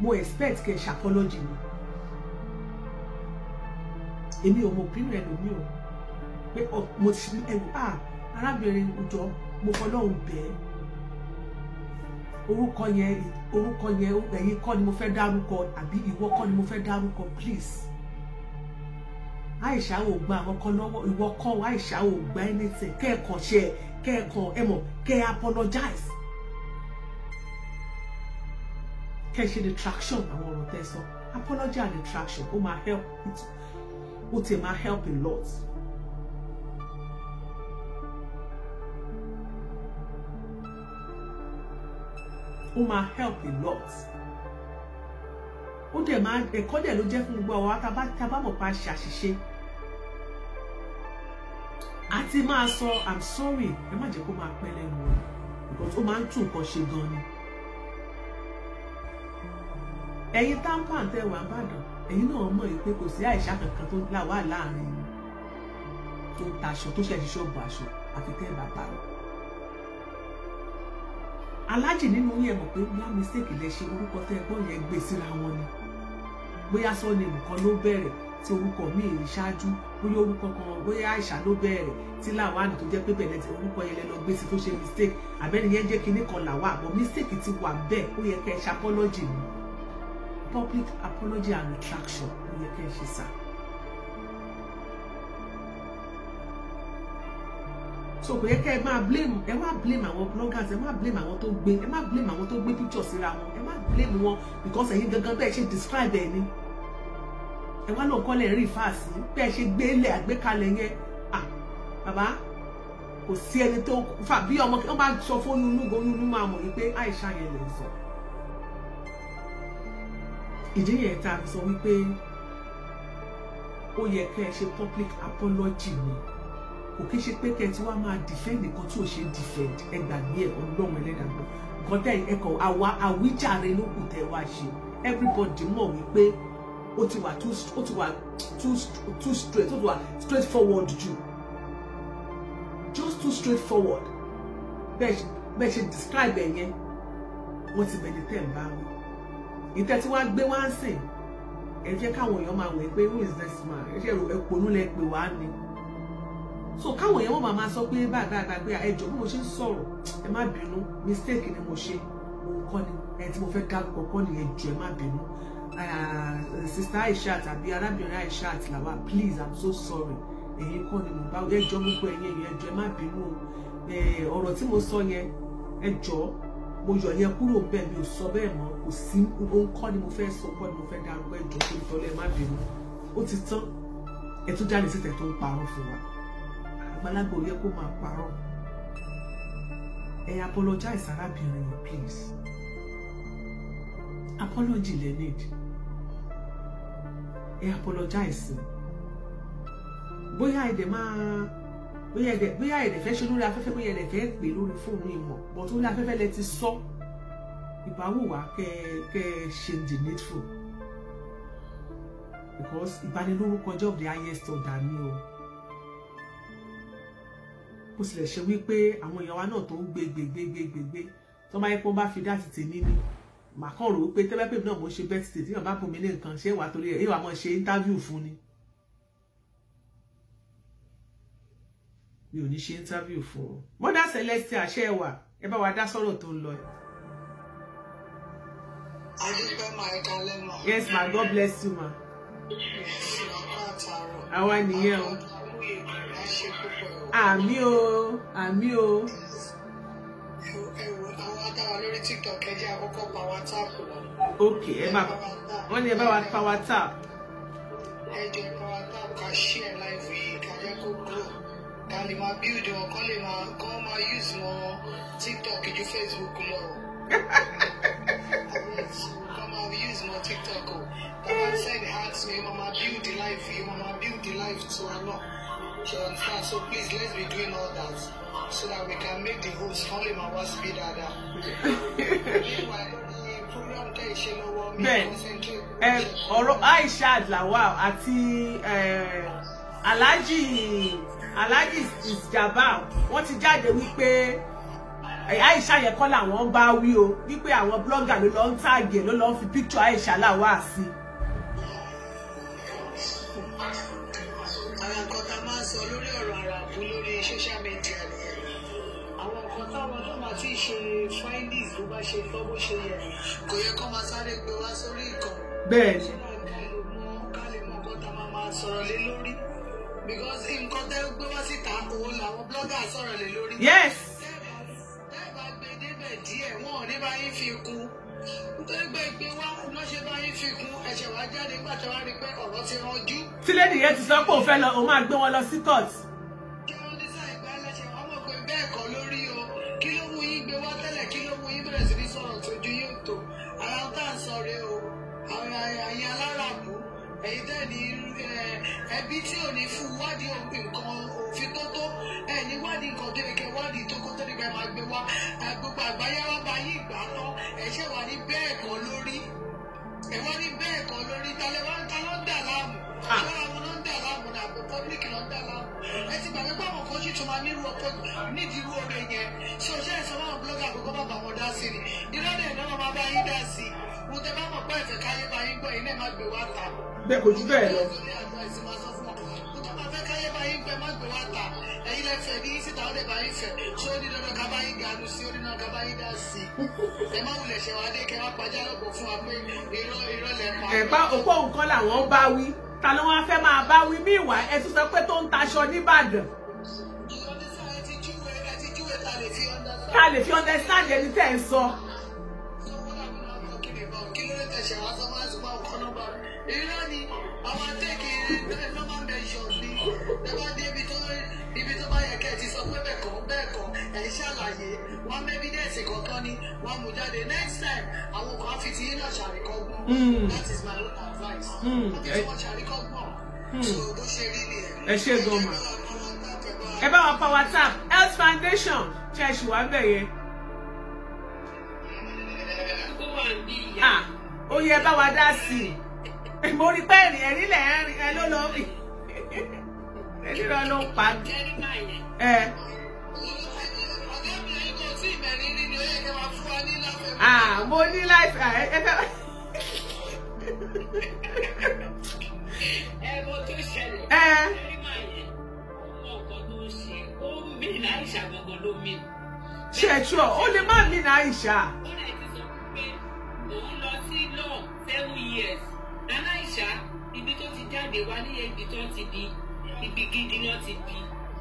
Mo expect kẹ́ ẹ ṣàpọ́lọ́jì mi. Èmi ò mọ opinion ẹlòmíì o, pé mo ti ẹwù arábìnrin ìjọ, mo fọlọ́hún bẹ́ẹ̀. Orúkọ yẹn ẹ̀yin kọ́ ni mo fẹ́ dárúkọ, àbí ìwọ kọ́ ni mo fẹ́ dárúkọ, please. Àìṣà ò gba àwọn kan lọ́wọ́, ìwọ kọ́ Àìṣà ò gba anything. Kẹ́ẹ̀kan ṣe Kẹ́ ẹ kàn ẹ mọ̀, kẹ́ ẹ apologize, kẹ́ ẹ ṣe retraction àwọn ọ̀rọ̀ tẹ́ sọ. Apology and retraction, ó máa help, ó ti máa help a lot. Ó máa help a lot. Ó dẹ̀ máa, ẹ̀kọ́ dẹ̀ ló jẹ́ fún gbogbo àwọn tá bá mọ̀ pa ṣe àṣìṣe, àti máa sọ "I'm sorry". Ẹ má jẹ́ kó máa pẹ́ lẹ́nu o, because ó máa ń tún nǹkan ṣe gan ni. Ẹ̀yin TAMPAN tẹ́ wà n'Ìbàdàn, ẹ̀yin náà mọ̀ pé kò sí àìsà kankan tó là wà láàrin yín tó ń taṣọ, tó ṣẹ̀ṣẹ̀ ṣọ́ọ̀bù aṣọ, àfi tẹ́ bàbá rẹ̀. Alájì nínú yẹn mọ̀ pé bóyá mistake lẹ ṣe, orúkọ tẹ́ gbọ́ yẹn gbé síra wọn ni, bóyá surname kan ló bẹ̀rẹ̀ tí orúkọ míì ṣáájú, bóyá orúkọ kan, bóyá Àìṣà ló bẹ̀rẹ̀ tí Làwánì tó jẹ́ pé bẹ̀rẹ̀ tí orúkọ yẹn lẹ lọ gbé sí tó ṣe mistake, àbẹ́ni yẹn jẹ́ kinní kan làwà àbọ̀, mistake ti wà bẹ́ẹ̀. Ó yẹ kẹ́ ẹ ṣe apology ni, public apology and retraction ó yẹ kẹ́ ẹ ṣe sá. So kò yẹ kẹ́ ẹ máa blame, ẹ má blame àwọn bloggers, ẹ má blame àwọn tó gbé, ẹ má blame àwọn tó gbé picture síra wọn, ẹ má blame wọn, because ẹ̀yin gangan bẹ́ẹ̀ ṣe describe ẹ ni. Ẹ wá lóun kọ́lẹ̀ rí fáàsì bẹ́ẹ̀ ṣe gbé lẹ̀ àgbékalẹ̀ yẹn. Ah, bàbá, kò sí ẹni tó fà bí ọmọ wọn bá sọ fún oyún inú, oyún inú máa mọ̀ wípé Àìṣà yẹn lè sọ. Ìdí yẹn tá a fi sọ wípé ó yẹ kẹ́ ẹ ṣe public apology ni. Kò kí ṣe pé kẹ́ ẹ tí wàá máa defend nǹkan tí ò ṣe defend. Ẹ gbàgbé ẹ, Ọlọ́run ẹlẹ́dàgbọ́ nǹkan tẹ́ ẹ kọ̀ àwa àwíjàre ló kù tẹ́ wá ṣe. Everybody mọ̀ wípé ó ti wà too straight, ó ti wà straight forward jù, just too straightforward. Bẹ́ẹ̀ ṣe describe ẹ̀ yẹn, wọ́n ti bẹ̀rẹ̀ tẹ̀ ń bá wí. Ìtẹ́ tí wọ́n á gbé wá ń sìn, ẹ jẹ́ káwọn èèyàn máa wẹ̀ pé, "Who is this man?" Ẹ ṣe ẹ̀pọ̀nú lẹ pè wá ni. So káwọn èèyàn wọ́n máa sọ pé báyìí báyìí báyìí, pé ẹ jọ̀ọ́, bí mo ṣe ń sọ̀rọ̀, ẹ má bínú, mistake ni mo ṣe, òun kọ́ ni ẹ tí mo fẹ́ dárúkọ kọ́ ni, ẹ jọ̀ọ́, ẹ má bínú. Sister Aisha tàbí arábìnrin Aisha Lawal, please, I'm so sorry, èyí kọ́ ni mo bá. Ẹ jọ̀ọ́, gbogbo ẹ̀yin èèyàn, ẹ jọ̀ọ́, ẹ má bínú. Ọ̀rọ̀ tí mo sọ yẹn, ẹ jọ̀ọ́, mo yọ̀ yẹn kúrò bẹ́ẹ̀, mi ò sọ bẹ́ẹ̀ mọ́. Kò sí, òun kọ́ ni mo fẹ́ sọ, kọ́ ni mo fẹ́ dárúkọ. Ẹ jọ̀ọ́, torí tọ́lẹ̀, ẹ má bínú. Ó ti tán. Ẹ tún jáde síta tó ń parọ́ fún wa. Àgbàlagbà ò yẹ kó máa parọ́. Ẹ apologize, arábìnrin yẹn, please. Apology lẹ need. Ẹ apologize. Bóyá ẹ dẹ̀ máa, bóyá ẹ dẹ̀ fẹ́ ṣe lórí afẹ́fẹ́, bóyá ẹ dẹ̀ fẹ́ pè lórí fóònù ìmọ̀, but lórí afẹ́fẹ́ lẹ ti sọ, ìbáwò wá kẹ ṣe the needful, because ìbanilórúkọ jẹ́ of the highest order ni o. Bó tilẹ̀ ṣe wípé àwọn èèyàn wa náà tó ń gbé gbé gbé gbé gbé gbé, tó bá yẹ kó bá fi dá ti tèmi ni, màá kàn rò wípé tẹ́lẹ̀ pé náà mo ṣe birthday, tí yàn bá bùn mí ní nǹkan, ṣé wàá torí ẹ̀ wàá mọ̀ ṣe interview fún ni? Mi ò ní ṣe interview fún ọ. Mother Celestia, ṣe é wà? Ẹ bá wa dá sọ̀rọ̀ tó ń lọ.
Adúpẹ́ máa, ẹ kalẹ́ mà.
Yes ma, God bless you ma.
Ọkọ àtàrọ̀.
Àwa nìyẹn o.
Ẹ ṣe púpọ̀ o.
Àmín o, àmín o.
Ẹ wo àwọn adáwa lórí TikTok, ẹ jẹ́ àkọ́kọ́ power tap lọ.
Ok, ẹ bá wọ́n ní ẹ bá wa power tap.
Ẹ jẹ́ power tap, ká share live yìí, ká jẹ́ kó grow. Ká lè máa build wọn, kọ́ lè máa kọ́ máa use wọn TikTok ju Facebook lọ. Kọ́ máa use mọ́ TikTok o. Tàbá send hearts mi, máa máa build the live yìí, máa máa build the live tiwa náà. You understand? So please, let's be doing all that so that we can make the host kán lè máa wá síbí dáadáa. Meanwhile, lórí program tẹ́ ìṣe lọ́wọ́ mi, concentrate.
Ẹ ọ̀rọ̀ Aisha Lawal àti Alhaji Isjabal, wọ́n ti jáde wípé Aisha yẹn kọ́ làwọn ń bá wí o, wípé àwọn blogger ló lọ ń tag ẹ̀, ló lọ ń fi picture Aisha Lawal sí.
Àwọn nǹkan tá a máa ń sọ lórí ọ̀rọ̀ àràbù lórí social media nìyẹn. Àwọn nǹkan táwọn náà máa ti ṣe findings bó bá ṣe tọ́, bó ṣe yẹ, kò yẹ kó máa sáré gbé wá sórí ìkànnì.
Bẹ́ẹ̀ni.
Ká lè mọ nǹkan tá a máa máa sọ̀rọ̀ lé lórí. Because nǹkan tẹ́ gbé wá síta òun làwọn blogger sọ̀rọ̀ lé lórí.
Yes.
Tẹ́ bá gbé débẹ̀ díẹ̀, wọn ò ní bá yín fi kún. Nítorí pé gbé wá wọ́n ṣe bá yín fi kún, ẹ̀ṣẹ̀ wá jáde nígbà tí wọ́n rí pé ọ̀rọ̀ ti ranjú.
Tí lady yẹn ti sọ pé òun fẹ́ lọ, òun máa gbé wọn lọ sí court.
Kí wọ́n ní sáà ìgbà ẹlẹ́ṣẹ̀ wá mọ̀ pé bẹ́ẹ̀ kọ́ lórí o. Kí ló mú yín gbé wá tẹ́lẹ̀? Kí ló mú yín bẹ̀rẹ̀ sí ní sọ̀rọ̀ tójú yóò tó? Ara ń tà ń sọ rèé o. Àwọn ẹ̀yin aláràbù, ẹ̀yin tẹ́ ní ẹbí tí ò ní fún wádìí nǹkan òfin tó tó, ẹ̀ ní wádìí nǹkan tó yẹ kẹ́ wádìí tó kó tó ní kẹ́ máa gbé wá. Gbogbo àgbáyé wá bá yín ìgbà tán, ẹ̀ ṣe wà ní bẹ́ẹ̀ kọ́ lórí. Ẹ̀ wá ní bẹ́ẹ̀ kọ́ lórí. Talẹ̀ wá ń ta ló ń dà láàmú. Ṣé àwọn ló ń dà láàmú ní àbò public ló ń dà láàmú? Ẹ ti gbàgbé pé àwọn kan sì tún máa nírú ọkọ nídìí irú oore yẹn. Ṣé o ṣe é sọ fáwọn blogger àkókò bàbá wọn dá sí ni? Ìrọ̀lẹ́ ìnáwó máa bá yín dá sí i. Mo tẹ bá mọ̀ pé ẹ̀fẹ̀ káyé bá yín gbọ́, ilé má gbé wá ta.
Bẹ́ẹ̀ kò jù bẹ́ẹ̀ lọ.
Mo tọ́ máa fẹ́ káyé bá yín gbọ́, má gbé wá ta. Ẹ̀yin lẹ fẹ́ ní síta, ó lè bá yín fẹ́. Ṣé ó ní dandan ká bá yín ganu sí? Ó ní dandan ká bá yín dá sí? Ẹ má wulẹ̀ ṣẹ̀ wá dé kẹ́ wá pajá lọ́pọ̀ fún wa pé irọ́ irọ́ lẹ pa.
Ẹ̀pá òpó nǹkan làwọn bá wí. Ta ló wá fẹ́ máa bá wí mí ìwà ẹ tún sọ pé tó ń taṣọ n'Ìbàdàn. Ta lè fi understand ẹni tẹ́ ẹ sọ.
Irọ́ ni àwọn àtẹ́kì normal measure ni ẹ bá dé ibi tó bá yẹ kẹ́ ẹ ti sọ pé bẹ́ẹ̀ kọ́ bẹ́ẹ̀ kọ́ ẹ̀ ń ṣàlàyé wọ́n mú evidence kọ̀ọ̀kan ni wọ́n mú jáde. Next time àwọn kan á fi ti yín náà ṣàríkọ́gbọ́n. That is my own advice. Wọ́n fi tí wọ́n ṣàríkọ́gbọ́n. So bó ṣe rí nìyẹn.
Ẹ ṣe gan ma. Ẹ bá wa power tap Health Foundation ṣe é ṣì wá bẹ̀ yẹn. Ó yẹ bá wa dá sí i. Mo rí pé ẹ̀rín ẹ̀rín lẹ̀ ẹ̀rín ẹ ló lọ rí ẹ̀rín lọ ló pa ẹ. Mo ní láìpẹ́ ẹ fẹ́.
Ẹ mo tó ṣẹlẹ̀. Ẹ̀rí máa yẹn ó mọ nǹkan tó ń ṣe, ó mì ní Àìṣà gangan ló mì.
Ṣé ẹ tú ọ, ó lè má mì ní Àìṣà.
Ó lè ti sọ pé òun lọ sí law 7 years. Aláìṣà ibi tó ti jáde wá ní ibi tó ti di ibi gidi náà ti di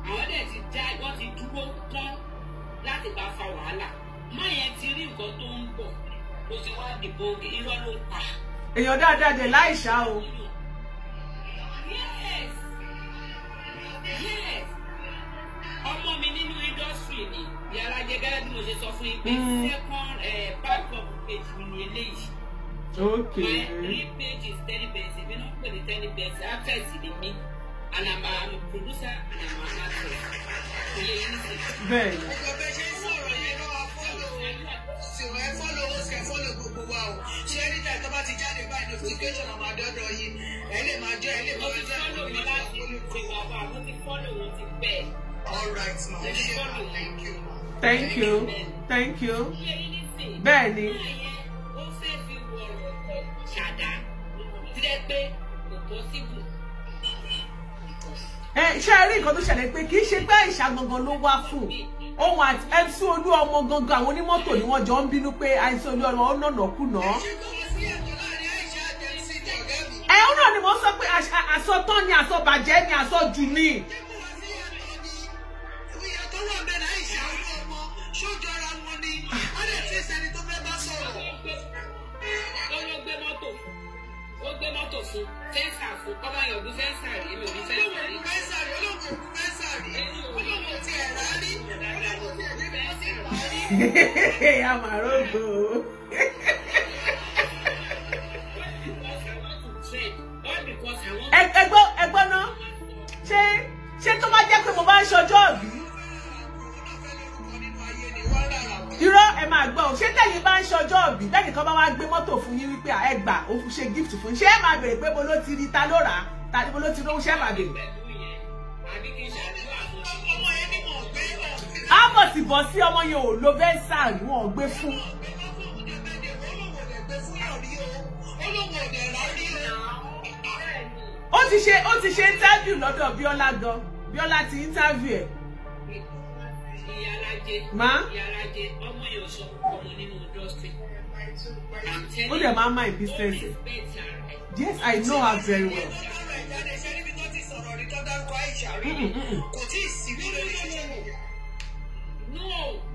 àwọn dẹ̀ ti já wọ́n ti dúró tán láti bá fa wàhálà. Má yẹn ti rí nǹkan tó ń bọ̀ ó ti wá dìbò irọ́ ló pa.
Èèyàn dáadáa dẹ̀ láìṣà o.
Yes, yes, ọmọ mi nínú industry ni yàrá jẹ gẹ́gẹ́ bí mo ṣe sọ fún yín pé second backup page mi ni eléyìí.
Okay.
My real page is Terry Benz. Èmi náà pè ní Terry Benz. Actress ni mí. And I'm a producer and I'm an actress. Oye yín sì.
Bẹ́ẹ̀ni.
Ẹgbẹ́ bẹ́ẹ̀ ṣe ń sọ̀rọ̀ yẹn bá wa fọ́lọ̀ ṣùgbọ́n ẹ fọ́lọ̀ owó ṣe fọ́lọ̀ gbogbo wa o. Ṣé anytime tó bá ti jáde báyìí notification àwọn àdọ́dọ̀ yìí ẹ lè máa jẹ́ ẹ lè
Mo
máa
ti
jẹ́
fọ́lọ̀ mi láti ti wà wá. Mo ti fọ́lọ̀ wọn ti pẹ́.
All right ma,
Mo ti
ṣe ma,
fọ́lọ̀ wọn.
thank you ma.
Thank you. Thank you.
Oye yín sì.
Bẹ́ẹ̀ni.
Máa yẹn ó fẹ́ fi wọ̀rọ̀ kọ̀ ṣàdá. Tilẹ̀ pé kò possible.
Ẹ ṣe rí nǹkan tó ṣẹlẹ̀ pé kì í ṣe pé Àìṣà gangan ló wá fún òun àti MC Olúọmọ gangan àwọn onímọ́tò ni wọ́n jọ ń bínú pé MC Olúọmọ ó nànà kùnà.
Ṣé kò wá sí ẹ̀tọ́ láàrin Àìṣà àti MC ọ̀gá mi?
Ẹ ó náà ni mo sọ pé àsọtán ni àsọbàjẹ́ ni àsọjù ni.
Ṣé kò wá sí ẹ̀tọ́ ni? Ìyàtọ̀ wà bẹ́ẹ̀ ní Àìṣà Olúọmọ ṣó jọra wọn ni? Wọ́n lè fi ṣẹni tó fẹ́ bá sọ̀rọ̀.
Ó ló gbé mọ́tò fún. Ó gbé mọ́tò fún. Fẹ́ǹsà fún. Ọba Yọ̀gún fẹ́ǹsà rí. Èmi ò rí fẹ́ǹsà rí.
Olóhùn ò fẹ́ sàrí, olóhùn ò tiẹ̀ rà rí, olóhùn ò tiẹ̀ débi tó ti rà rí.
Àmàrógbò.
Because I want to trend. All because I want
Ẹ gbọ́ ná, ṣé tó bá jẹ́ pé mo bá ń ṣọjọ́ òbí? Irọ́ ẹ máa gbọ́ o, ṣé tẹ̀yin bá ń ṣọjọ́ òbí lẹ́nìkan bá wá gbé mọ́tò fún yín wípé ẹ gbà ó fi ṣe gift fún yín, ṣé ẹ máa béèrè pé mo ló ti rí ta ló rà á ta mo ló ti rówó, ṣé ẹ máa béèrè?
pẹ̀lú yẹn. Àbí kí n ṣàdúrà fún
Ọmọ yẹn ní mọ̀ gbé ọ̀gbìn.
Ábọ̀ sì bọ̀ sí ọmọ yẹn ò lo vẹ́ńsà rí wọn ò gbé fún. Ó ti ṣe interview lọ́dọ̀ Bíọ́lá gan. Bíọ́lá ti interview ẹ̀.
Ìyálájé.
Má.
Ìyálájé ọmọ yẹn ò sọ ọmọ nínú industry. I'm telling
Ó dẹ̀ máa ń mind
you,
business
ó
ẹ̀.
respect ara ẹ̀.
Yes, I know her very well.
sọ̀rọ̀ rí tó dárúkọ Aisha rí ni. Kò tí ì sí rí lórí social media.
No,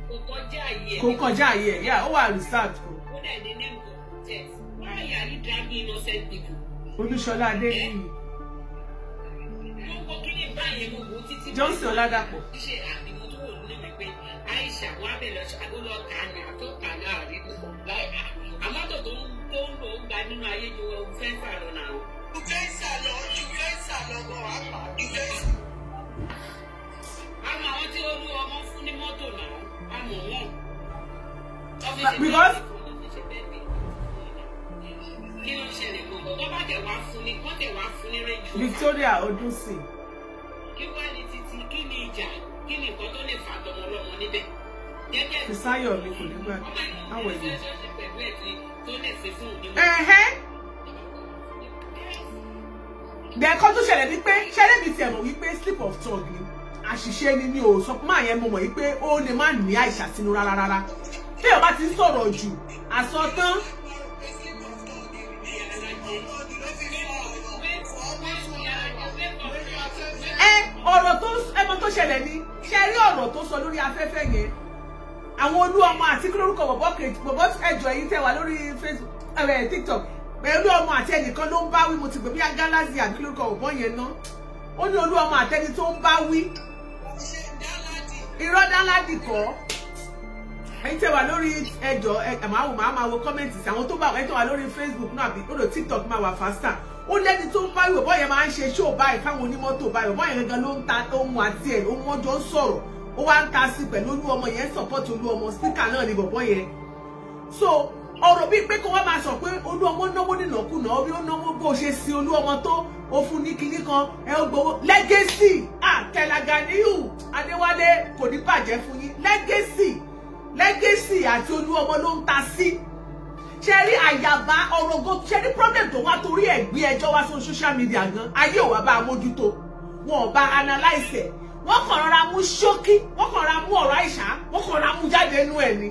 kò kọjá àyè ẹ̀.
Kò kọjá àyè ẹ̀, yeah, ó wà reserved kò.
Ó dẹ̀ ní name to protect. Why are you dragging innocent people?
Olúṣọlá Adéníyì.
Gbogbo kíní báyẹn gbogbo títí.
Johnson Ọládàpọ̀.
Ṣé àdìmú tó wò nínú mi pé Aisha wà bẹ̀ lọ àgọ́lọ́ kàní àtọ́kàní àrídìí láì àmọ́tò tó ń lò ń gba nínú ayé ju fẹ́ǹsà lọ náà.
Ju fẹ́ǹsà lọ, ju fẹ́ǹsà lọ gan àpá, ju fẹ́ǹsà.
Àmọ́ àwọn tí ó lú ọmọ fún ní mọ́tò náà, àmọ́ wọn.
Because
kí ló ń ṣẹlẹ̀ gbogbo tó bá tẹ̀ wá fún ní kọ́ tẹ̀ wá fún ní rédíò.
Victoria Odunsi.
Kí wá ní títí kí ni ìjà kí ni nǹkan tó lè fà tọmọ lọ́mọ níbẹ̀. Gẹ́gẹ́
Fisáyọ̀ mi kò ní gbà áwọ̀ ẹ̀yìn.
Pẹ̀lú ẹ̀ tí tó lè ṣe fún òní.
Dẹ̀kọ́ tó ṣẹlẹ̀ ni pé ṣẹlẹ̀ mi tiẹ̀ mọ̀ wípé slip of tongue ni àṣìṣe ni mi ò sọ pé máa yẹn mo mọ̀ wípé ó lè má ní àìsà sínú rárá rárá. Téèyàn bá ti ń sọ̀rọ̀ jù àsọtán. Ọ̀rọ̀ tó ẹmọ tó ṣẹlẹ̀ ni ṣe rí ọ̀rọ̀ tó sọ lórí afẹ́fẹ́ yẹn àwọn olú ọmọ àti kí lórúkọ bọ̀bọ̀ kejì bọ̀bọ̀ ẹjọ́ yìí tẹ̀ wá lórí Facebook TikTok pẹ̀lú ọmọ àti ẹnìkan ló ń bá wí mo ti gbé bí galaxy àbí kí lórúkọ bọ̀bọ̀ yẹn ná ó ní olú ọmọ àtẹni tó ń bá wí irọ́ dáládì kọ́ ẹ̀yin tẹ̀ wá lórí ẹjọ́ ẹ̀ máa wò máa wo kọ́mẹ̀ntì sí àwọn tó bá ẹ̀yin tẹ̀ wá lórí Facebook náà àbí lórí TikTok máa wà faster ó lẹ́ni tó ń bá wí bọ̀bọ̀ yẹn máa ń ṣe ṣó báyìí fáwọn onímọ́tò báyìí bọ̀bọ̀ yẹn gangan ló ń ta ohun àti ẹ̀ ohun wọn jọ ń sọ̀rọ̀ ó wá ń ta sí pẹ̀lú olú ọmọ yẹn support olú ọmọ speaker náà ni bọ̀bọ̀ yẹn so ọ̀rọ̀ bíi pé kó wá máa sọ pé olú ọmọ náwó nínàkúnà bí ó náwó bó ṣe sin olú ọmọ tó ó fún ní kinní kan ẹ ó gbowó legacy Tẹ̀lá-Gàníyù Adéwálé kò ní bàjẹ́ fún yín legacy legacy àti olú ọmọ ló ń ta sí ṣe rí àyàbá ọ̀rọ̀ gan ṣe rí problem tó wá torí ẹ̀ gbé ẹjọ́ wá sórí social media gan ayé ò wá bá a mójútó wọn ò bá analyse ẹ̀ wọ́n kàn rọra mú ṣókí wọ́n kàn rọra mú ọ̀rọ̀ Àìṣà wọ́n kàn rọra mú jáde nínú ẹ̀ ni.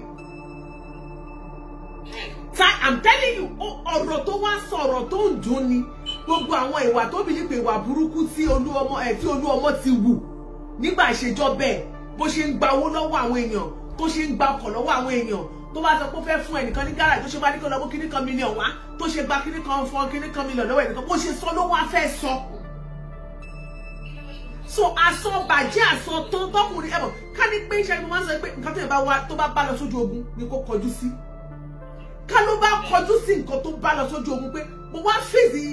I'm telling you ọ̀rọ̀ tó wá sọ ọ̀rọ̀ tó ń dùn ni gbogbo àwọn ìwà tó bí nípa ìwà burúkú tí olú ọmọ ẹ̀ tí olú ọmọ ti wù nígbà ìṣèjọba ẹ̀ bó ṣe ń gba owó lọ́wọ́ àwọn èèyàn tó ṣe ń gba ọkọ̀ lọ́wọ́ àwọn èèyàn tó bá sọ pé ó fẹ́ fún ẹnìkan ní gáràjì tó ṣe bá ní kí lọ mú kíní kan mílíọ̀n wá tó ṣe gba kíní kan fún kíní kan mílíọ̀n lọ́wọ́ ẹnìkan bó ṣe sọ ló wá fẹ́ sọ. So àsọ bàjẹ́ àsọ tán tọkùnrin ẹ̀bọ̀ ká ní pé iṣẹ́ ni mo máa ń sọ pé nǹkan tó yẹ bá wá tó bá bá lọ sójú ogun ni kó kọjú sí. Ká ló bá kọjú sí nǹkan tó bá lọ sójú ogun pé mo wá fèsì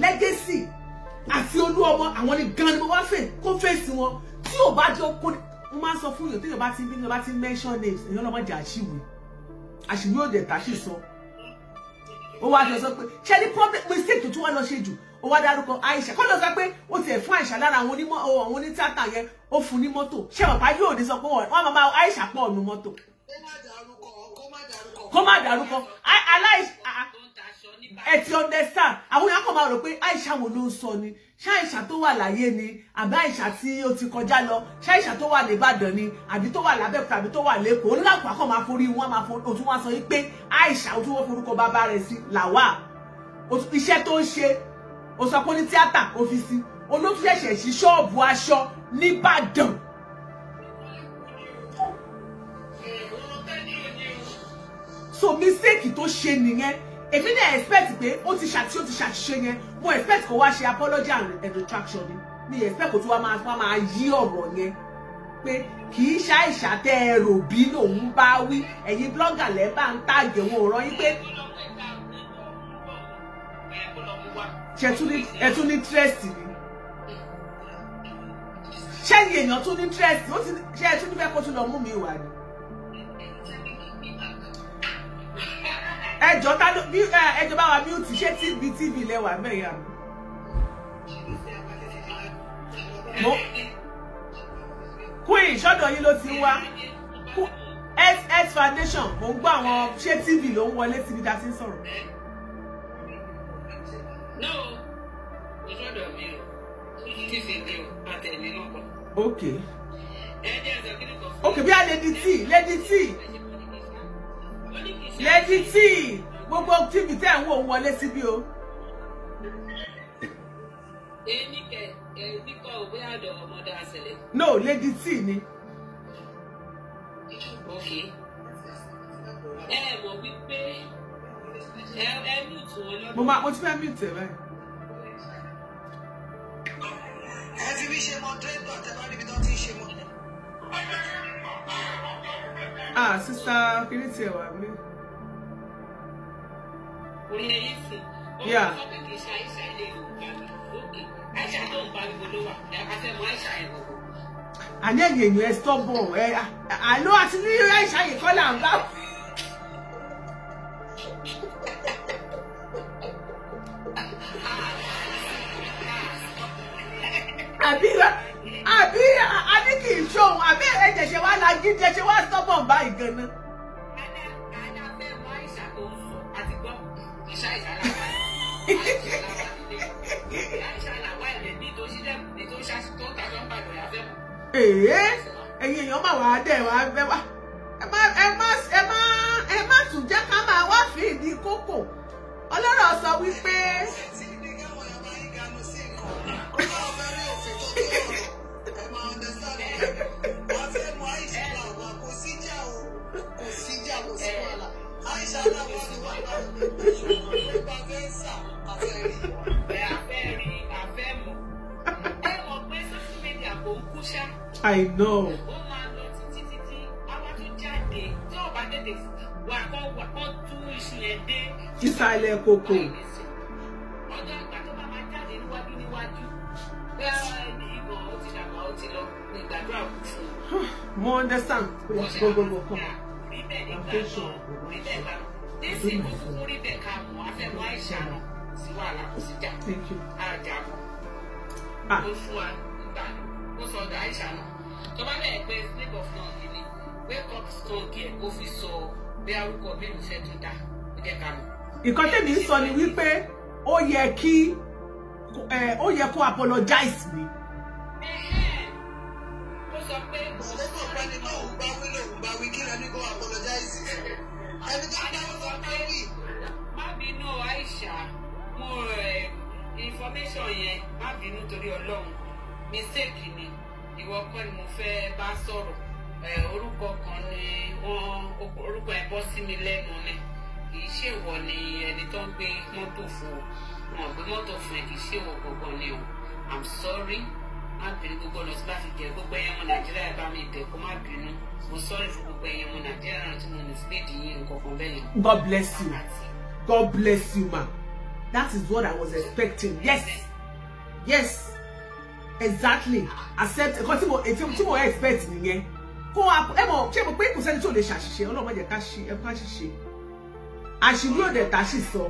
legacy àti olú ọmọ àwọn ni gan ni mo wá fè kó fèsì wọn tí ò bá jọ kó mo máa ń sọ fún yòó téèyàn bá ti ń bínú bá ti ń mention names èèyàn lọ́mọ jẹ́ àṣìwé àṣìwé ò dẹ̀ tàṣì sọ ó wá sọ pé ṣe ní problem mistake tó tún wá lọ ṣe jù ó wá dárúkọ Aisha kọ́ ló sọ pé ó tiẹ̀ fún Aisha lára àwọn onímọ̀ àwọn onítìátà yẹn ó fún ní mọ́tò ṣé bàbá yóò ní sọ pé wọ́n máa Aisha pọ̀ ọ̀nù mọ́tò kó má dárúkọ ẹ ti understand àwọn èèyàn kan máa rò pé Aisha wo ló ń sọ ni ṣé Aisha tó wà láyé ni àbí Aisha tí ó ti kọjá lọ ṣé Aisha tó wà l'Ìbàdàn ni àbí tó wà l'Abẹ́òkúta àbí tó wà l'Ékòó onílàpá kan máa forí wọn máa forí òtún wá sọ yìí pé Aisha òtún wọn forúkọ bàbá rẹ̀ sí làwà iṣẹ́ tó ń ṣe ó sọ pé ní tíátà ọ́fíìsì olótú ṣẹ̀ṣẹ̀ sí ṣọ́ọ̀bù aṣọ n'Ìbàdàn. So mistake tó ṣe nìyẹn èmi náà expect pé ó ti ṣàtìṣe ó ti ṣàtìṣe yẹn mo expect kó wá ṣe apology and retraction ni mi expect kó tún wá máa yí ọ̀rọ̀ yẹn pé kì í ṣàìṣà tẹ́ ẹ rò bí lòun bá wí ẹ̀yin blogger lẹ́ bá ń tàgé wọn ò rán yín pé ẹ tún ní interest ni ṣẹ́yìn èèyàn tún ní interest ṣé ẹ tún ní fẹ́ kó tún lọ mú mi wá ni. Ẹjọ́ ta ló bí ẹjọ́ bá wa mute ṣé tv tv lẹ́wà mẹ́yà mi. Queen ṣọ́dọ̀ yín ló ti ń wá SS Foundation mò ń gbọ́ àwọn ṣé tv ló ń wọlé síbi tá a ti ń sọ̀rọ̀.
No, ìṣọ́dọ̀ mi ò tv mi ò àtẹ̀lé náà kọ.
Ok.
Ẹ jẹ́ ẹ̀sọ́ kí ni kò fún.
Ok bí a Lady T Lady T Lady T gbogbo tv tẹ́ ń wò ń wọlé síbí o.
Èmi kẹ èmi kọ bóyá ọ̀dọ̀ ọmọdé àṣẹlẹ̀.
No, Lady T ni.
Ok. Ẹ mọ̀ wípé ẹ mute wọn lọ́dọ̀.
Mo ti fẹ́ mute ẹ báyìí.
Ẹ fi mí ṣe moderator tẹ bá níbi tó ti ń ṣe mọ́.
Ah, sister kiri tiẹ̀ wà mí.
Orí ẹyí sìn. Ó sọ pé kì í ṣe Aisha ilé Yorùbá ni. Ok. Aisha tó ń pariwo ló wà. A fẹ́ mọ Aisha yẹn gbogbo.
Àní ẹ̀yìn èèyàn ẹ stubborn ẹ àlọ́ àti ní Aisha yìí kọ́ là ń bá. Àbí àbí àbí kì í ṣóhun àbí ẹ̀jẹ̀ ṣe wá lagídí ẹ ṣe wá stubborn báyìí gan-an.
Àná fẹ́ mọ Aisha tó ń sọ àti gbọ́. Ìṣá Aisha làwà. Aisha làwà nílé. Aisha làwà ilẹ̀ ní tó ṣílẹ̀kùn ní tó ṣáṣí tó tajọ́ ń bàdàn yà fẹ́ mọ̀.
Èé ẹ̀yin èèyàn máa wà á dẹ̀ wá ẹ wá ẹ má ẹ má ẹ má ẹ má tún jẹ́ ká máa wá fi ìdí kókò. Ọlọ́rọ̀ sọ wípé.
Tí ní káwọn èèyàn máa ń ganu sí nǹkan, ó bá ọbẹ̀ rí òfin tó tó lọ́rọ̀. Ẹ máa understand ẹ̀. A fẹ́ mọ Aisha làwà, kò síjà o, kò síjà, kò sí wàhálà. Aisha làwà ni wàhálà. Nípa fẹ́ sà, a fẹ́ rí.
Ẹ a fẹ́ rí, a fẹ́ mọ̀. Ẹ mọ̀ pé social media kò ń kú ṣá.
I know.
Ó máa lọ títí títí, àwa tún jáde tí ò bá tètè wà kọ́ wà kọ́ tú iṣu yẹn dé.
Ìsàlẹ̀ kòkò.
Ọjọ́ ìgbà tó bá máa jáde níwájú níwájú. Pé ẹni ìgàn ó ti dàgbà ó ti lọ ní ìgbàdúrà kù fún un.
Mo understand. Go go go come.
Rí bẹ́ẹ̀ nígbà náà, rí bẹ́ẹ̀ gbà. Nísìnyí kó kúkú rí bẹ́ẹ̀ ká mọ̀, a fẹ́ mọ Aisha náà sí wàhálà kò sí jà.
Thank you.
Àjà mọ̀.
Ah.
Ó fún wa nígbà náà, ó sọ ọ̀dọ̀ Aisha náà. Tó bá bẹ̀rẹ̀ pé slave of long ni, wake up strong yẹ kó fi sọ bí arúgbó bí ìlú fẹ́ tó dá, ó jẹ́ ká mọ̀.
Nǹkan tèmi ń sọ ni wípé ó yẹ kí ó yẹ kó apologize ni.
Ẹ̀hẹ́n. Ó sọ pé
Ṣé kò pẹ́ ni tóun bá wí lòun bá wí kí lẹni kó apologize fún? Ẹni tó bá wí tó bá wí.
Má bínú Aisha, mo rẹ̀ information yẹn, má bínú torí Ọlọ́run. Mistake ni, ìwọ kọ́ ni mo fẹ́ bá sọ̀rọ̀. Orúkọ kan ni wọ́n orúkọ ẹ̀ bọ́ sí mi lẹ́nu ni. Kì í ṣe ìwọ ni ẹni tó ń gbé mọ́tò fún o. Wọn ò gbé mọ́tò fún ẹ, kì í ṣe ìwọ gangan ni o. I'm sorry. Má bínú gbogbo ọ̀nà tí bá fi jẹ gbogbo ẹ̀yàn ọmọ Nàìjíríà bá mi bẹ̀ kó má bínú. Mo sorry fún gbogbo ẹ̀yàn ọmọ Nàìjíríà náà tí mo mislead yín nǹkan kan bẹ́ẹ̀ yẹn.
God bless you. God bless you, ma. That is what I was expecting. Yes. Yes. Exactly. Accept. Nǹkan tí mo tí mo expect nìyẹn. Kó ẹ mọ̀ ṣé mo pé kò sẹ́ni tí ò lè ṣàṣìṣe. Ọlọ́run má jẹ́ ká ṣe ẹ ká ṣìṣe. Àṣìwí ò dẹ̀ tá sì sọ.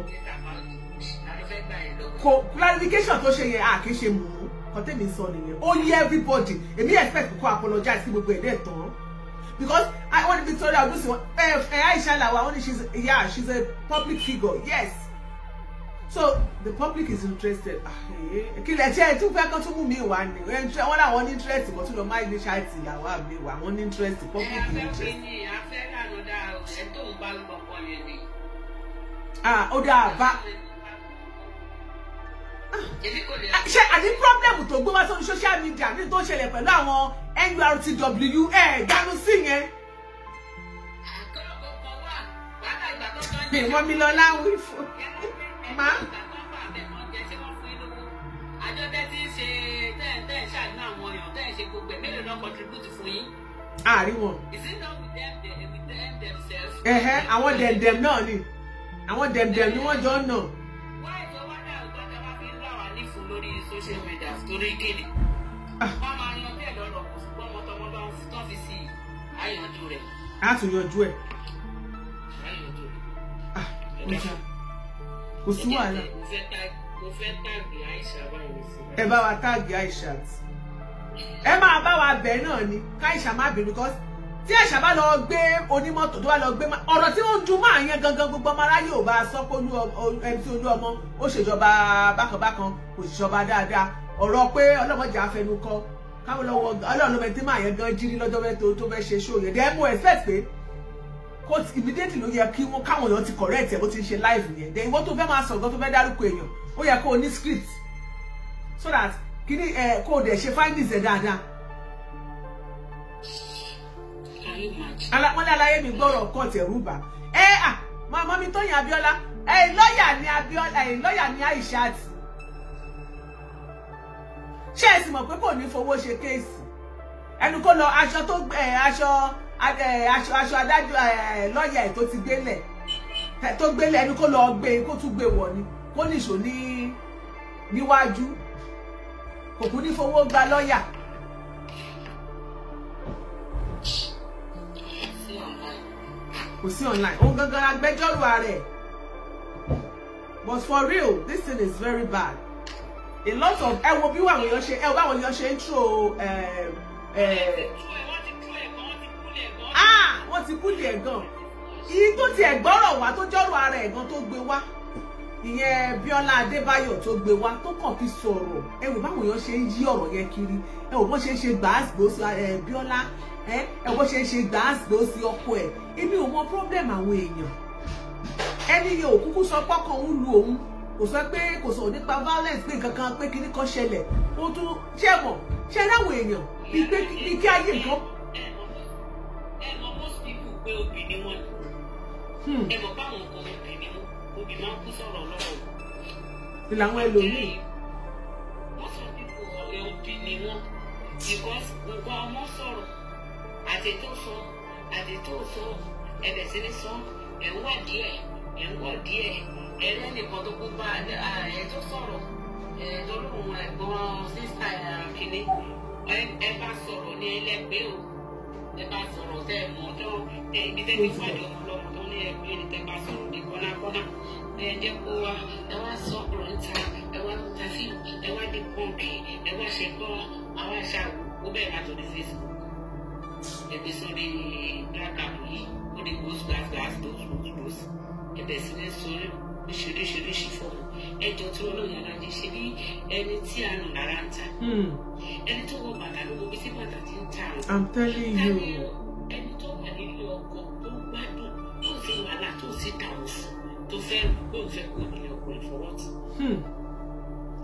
Kò clarification tó ṣe yẹn a kì í ṣe mùmú. Nǹkan tèmi sọ nìyẹn. Ó yé everybody. Èmi expect kó apologize sí gbogbo ẹ̀dẹ̀ tán. Because I want Victoria Odusi, Aisha Lawa, only she's yeah, she's a public figure. Yes. So the public is interested. Kí lẹ ṣe tún fẹ́ kán tún mú mi wá ni. Wọ́n làwọn ní interest mo tún lọ má ilé ṣáìtì ìyàwó mi wá. Wọ́n ní interest, public
Ẹ
ní interest.
afẹ́ ní afẹ́ lànà dáa o, ẹ tó ń bá gbọ̀ngàn yẹn ni.
Ah, ó dáa bá.
Èmi kò lè.
Ṣé àní problem tó gbé wá sórí social media ní tó ń ṣẹlẹ̀ pẹ̀lú àwọn NURTW ẹ̀ ganu sí yẹn.
Àkọ́rọ̀ gbogbo wà, wàhálà ìgbà tó tán jẹ́.
Wọ́n mi lọ láwí fún. Ma?
Àjọ tẹ́ ti ń ṣe tẹ́ ń ṣàánú àwọn èèyàn tẹ́ ń ṣe gbogbo ẹ̀ mélòó náà contribute fún yín.
Àárín wọn.
Is it not with them, with them themselves?
Ẹ̀hẹ́, àwọn dẹ̀mdẹ̀m náà ni. Àwọn dẹ̀mdẹ̀m ni wọ́n jọ ń nà.
Why tó wá dà gbọ́dọ̀ wá fi ń rà wá nífun lórí social media torí kíni? Wọ́n máa yan bẹ́ẹ̀ lọ́rọ̀ kò ṣùgbọ́n ọmọ tọmọ bá ń tán fi sí i. Àyànjú rẹ̀.
Á tún yanjú ẹ̀.
Àyànjú rẹ̀.
Ah, ó jà. Kò sí wàhálà.
Mo fẹ́ tàgbé Aisha báyìí sí.
Ẹ bá wa táàgì Aishat. Ẹ máa bá wa bẹ̀ náà ni káìsà má bínú because tí Aisha bá lọ gbé onímọ́tò tó bá lọ gbé ọ̀rọ̀ tí wọ́n ń ju máa yẹn gangan gbogbo ọmọ aráyé ò bá sọ pé MC Olúọmọ ó ṣèjọba bákanbákan kò ṣèjọba dáadáa ọ̀rọ̀ pé ọlọ́mọdé afẹnukọ káwọn lọ́wọ́ ọlọ́run ló mẹ tí máa yẹn gan jírí lọ́jọ́ mẹ́ta tó fẹ́ ṣe show yẹn then mo expect pé kó immediately ló yẹ kí wọ́n káwọn èèyàn ti correct ẹ̀ bó ti ń ṣe live yẹn then ìwọ tó fẹ́ máa sọ̀gọ́ tó fẹ́ dárúkọ èèyàn ó yẹ kó o ní script So that kíní ẹ kó o dẹ̀ ṣe findings ẹ̀ dáadáa.
Can you imagine?
Wọ́n ní aláyé mi gbọ́rọ̀ kọ́ọ̀tì ẹ̀rú bà. Ẹ à màmá mi Tóyìn Abíọ́lá, ẹ lọ́ọ̀yà ni Abíọ́lá, ẹ lọ́ọ̀yà ni Aishat. Ṣé ẹ sì mọ̀ pé kò ní fowó ṣe case? Ẹnu kó lọ aṣọ tó aṣọ aṣọ adájọ́ lọ́ọ̀yà ẹ̀ tó ti gbélẹ̀ tó gbélẹ̀, ẹnu kó lọ gbé kó tún gbé wọ̀ ni, kó nìṣó ní níwájú, kò kú ní fowó gba lọ́ọ̀yà.
Sí online.
Kò sí online, òun gangan agbẹjọ́rò ara ẹ̀. But for real, this thing is very bad. A lot of ẹ wo bí àwọn èèyàn ṣe, ẹ wo báwọn èèyàn ṣe ń throw
Wọ́n ti tú ẹ̀ gan, wọ́n ti kúlẹ̀ gan.
Ah, wọ́n ti kúlẹ̀ ẹ̀ gan. Ìyí tó tiẹ̀ gbọ́rọ̀ wá tó jọ́rọ̀ ara ẹ̀ gan tó gbé wá, ìyẹn Bíọ́lá Adébáyọ̀ tó gbé wá tó kàn fi sọ̀rọ̀. Ẹ wò báwọn èèyàn ṣe ń yí ọ̀rọ̀ yẹn kiri, ẹ wò bọ́n ṣe ń ṣe gbàásgbò sí Bíọ́lá, ẹ wò bọ́n ṣe ń ṣe gbàásgbò sí ọkọ ẹ̀. Èmi ò mọ problem àwọn èèyàn. Ẹni yẹn ò kúkú sọ pọ́kàn ń lu òun, kò sọ pé, kò sọ̀rọ̀ nípa violence pé nǹkan kan pé kinní kan ṣẹlẹ̀. Ó tún ṣe mọ̀ ṣe láwọn èèyàn bíi pé bíi kí ayé nǹkan.
Ẹ mọ̀ most people pé obì ni wọ́n. Ẹ mọ̀ báwọn kan obì ni wọ́n, obì máa ń kú sọ̀rọ̀ lọ́rọ̀.
Ni làwọn ẹlòmíì.
Most of people ọ̀rẹ́ obì ni wọ́n because nǹkan ọmọ sọ̀rọ̀ àti tó sọ àti tó sọ ẹ̀bẹ̀ sí ní sọ, ẹ̀ ń wà díẹ̀, ẹ̀ ń wọ̀ díẹ̀, ẹ̀ lẹ́nìkan tó kú bá ẹ̀ tó sọ̀rọ̀ ẹ̀ tó lóun ẹ̀gbọ́n sísá kìíní, ẹ bá sọ̀rọ̀ ní ẹlẹ́gbẹ́ o, ẹ bá sọ̀rọ̀ tẹ́ ẹ mọ̀ tó tẹ ibi tẹ́ ti pàdé ọmọ lọ́mọ tó ní ẹgbẹ́ ni tẹ́ bá sọ̀rọ̀ ní kọ́nákọ́ná, ẹ jẹ́ kó wa, ẹ wá sọ ọ̀rọ̀ níta, ẹ wá ta fíìmù, ẹ wá di pọ́ǹkì, ẹ wá ṣe gbọ́ àwọn àṣà ó bẹ̀rẹ̀ látòrí Facebook, ẹ gbé sórí black app yìí, ó di gbòs gbàs gbàs gbòs gbòs gbòs, ẹ bẹ̀ sí ní sọ oríṣiríṣiríṣi fọ́ọ̀mù ẹjọ́ tí olóyè alájẹ ṣe bí ẹni tí a nù lára ń ta, ẹni tó wọ bàtà ló mọ bí tí bàtà ti ń ta àwọn.
I'm telling you.
Ẹni tó wà nílé ọkọ tó ń gbádùn tó sì wàhálà tó sì dààmú fún tó fẹ́ kó ń fẹ́ kó nílé ọkọ ìfọwọ́tì.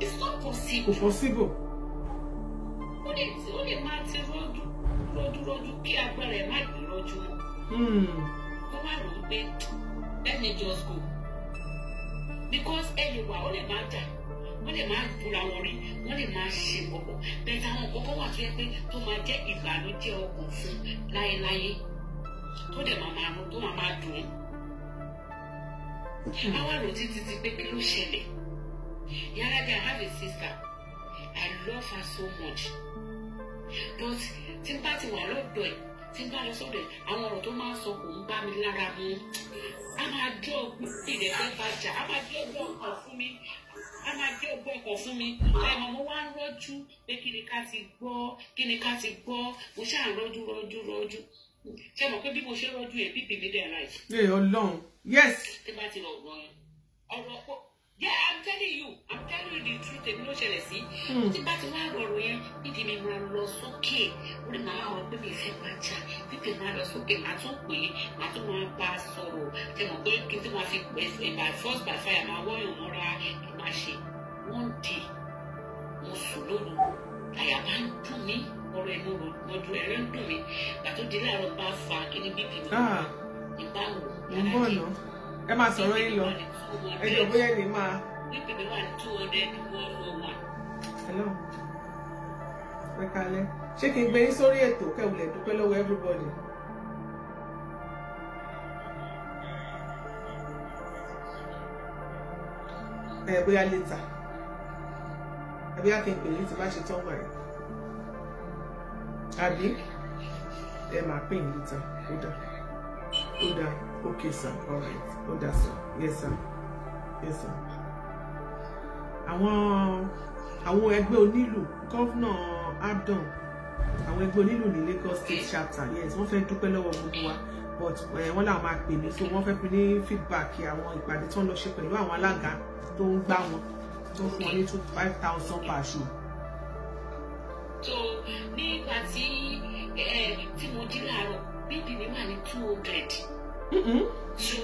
It's not possible.
Kò possible.
Ó lè máa ti rọ́jú rọ́jú rọ́jú kí agbára ẹ̀ má gbé rọ́jú mọ́. Kó má rò ó pé let me just go, because ẹ lè wà, ó lè máa jà, wọ́n lè máa búra wọn rí, wọ́n lè máa ṣe kọ̀kọ̀ bẹ́ẹ̀, táwọn kọ̀kọ̀ wà tó yẹ pé tó máa jẹ́ ìbànújẹ́ ọkàn fún láéláé, tó dẹ̀ máa máa tó máa máa dùn ún. Àwa rò títí ti pé kí ló ṣẹlẹ̀. Yàrá, I have a sister, I love her so much, but tí n bá ti wà lọ́dọ̀ ẹ̀, tí n bá lọ sọ́dọ̀ ẹ̀, àwọn ọ̀rọ̀ tó máa ń sọ kò ń bá mi lára mu. A máa jẹ́ ọgbọ́n ìrẹ̀fẹ́ bàjá, a máa jẹ́ ọgbọ́n ọkàn fún mi, a máa jẹ́ ọgbọ́n ọkàn fún mi. Ẹ mọ̀, mo wá ń rọ́jú pé kí ni ká ti gbọ́, kí ni ká ti gbọ́. Mo ṣáà ń rọ́jú rọ́jú rọ́jú. Ṣé mọ̀ pé bí mo ṣe rọ́jú yẹn, bí bèbí dẹ̀ láì.
Ẹ Ọlọ́run, yes.
Tí bá ti rọ̀ gan ọ̀rọ̀ pọ̀. Yeah, I'm telling you, I'm telling you the truth, èmi ló ṣẹlẹ̀ sí. Tí bá ti wá rọrùn yẹn, nídìí mi máa lọ sókè, orí màá rọ pé mi fẹ́ máa jà, pípé máa lọ sókè, màá tún pè é, màá tún máa bá a sọ̀rọ̀. Ṣé mọ̀ pé kí n tó máa fi pè by force by fire máa wọ́yàn mọ́ra kí n máa ṣe. One day, mo sùn lóru, àyà bá ń dùn mí, ọ̀rọ̀ ẹ̀mú rò ẹ̀rọ ń dùn mí. Gbà tó di láàárọ̀ bá fa kí ni bíbí mi. Ìbáwò
Mo ń bọ̀ ná. Ẹ máa sọ̀rọ̀ yín lọ. Ẹ jọ bóyá ní máa.
BP mi wà ní 200 101.
Hello. Ẹ kalẹ̀. Ṣé kí n gbé yín sórí ètò kẹ́wùlẹ̀ dúpẹ́ lọ́wọ́ everybody? Ẹ bóyá later. Ẹ bóyá kí n pè yín tí bá ṣe tán wà yìí. Àbí? Ẹ máa pè yín later. Ó dáa. Ó dáa. Okay, sir. All right. Ó dáa, sir. Yes, sir. Yes, sir. Àwọn ẹgbẹ́ onílù, Governor Abdon, àwọn ẹgbẹ́ onílù ní Lagos State chapter, yes, wọ́n fẹ́ dúpẹ́ lọ́wọ́ gbogbo wa, but wọ́n làwọn máa pè mí, so wọ́n fẹ́ pín ní feedback àwọn ìpàdé tó ń lọ ṣe pẹ̀lú àwọn alága tó ń gbá wọn, tó fún wọn ní 25,000 per show.
So nígbà tí ẹ tí mo jí láàárọ̀, BP mi wà ní 200. So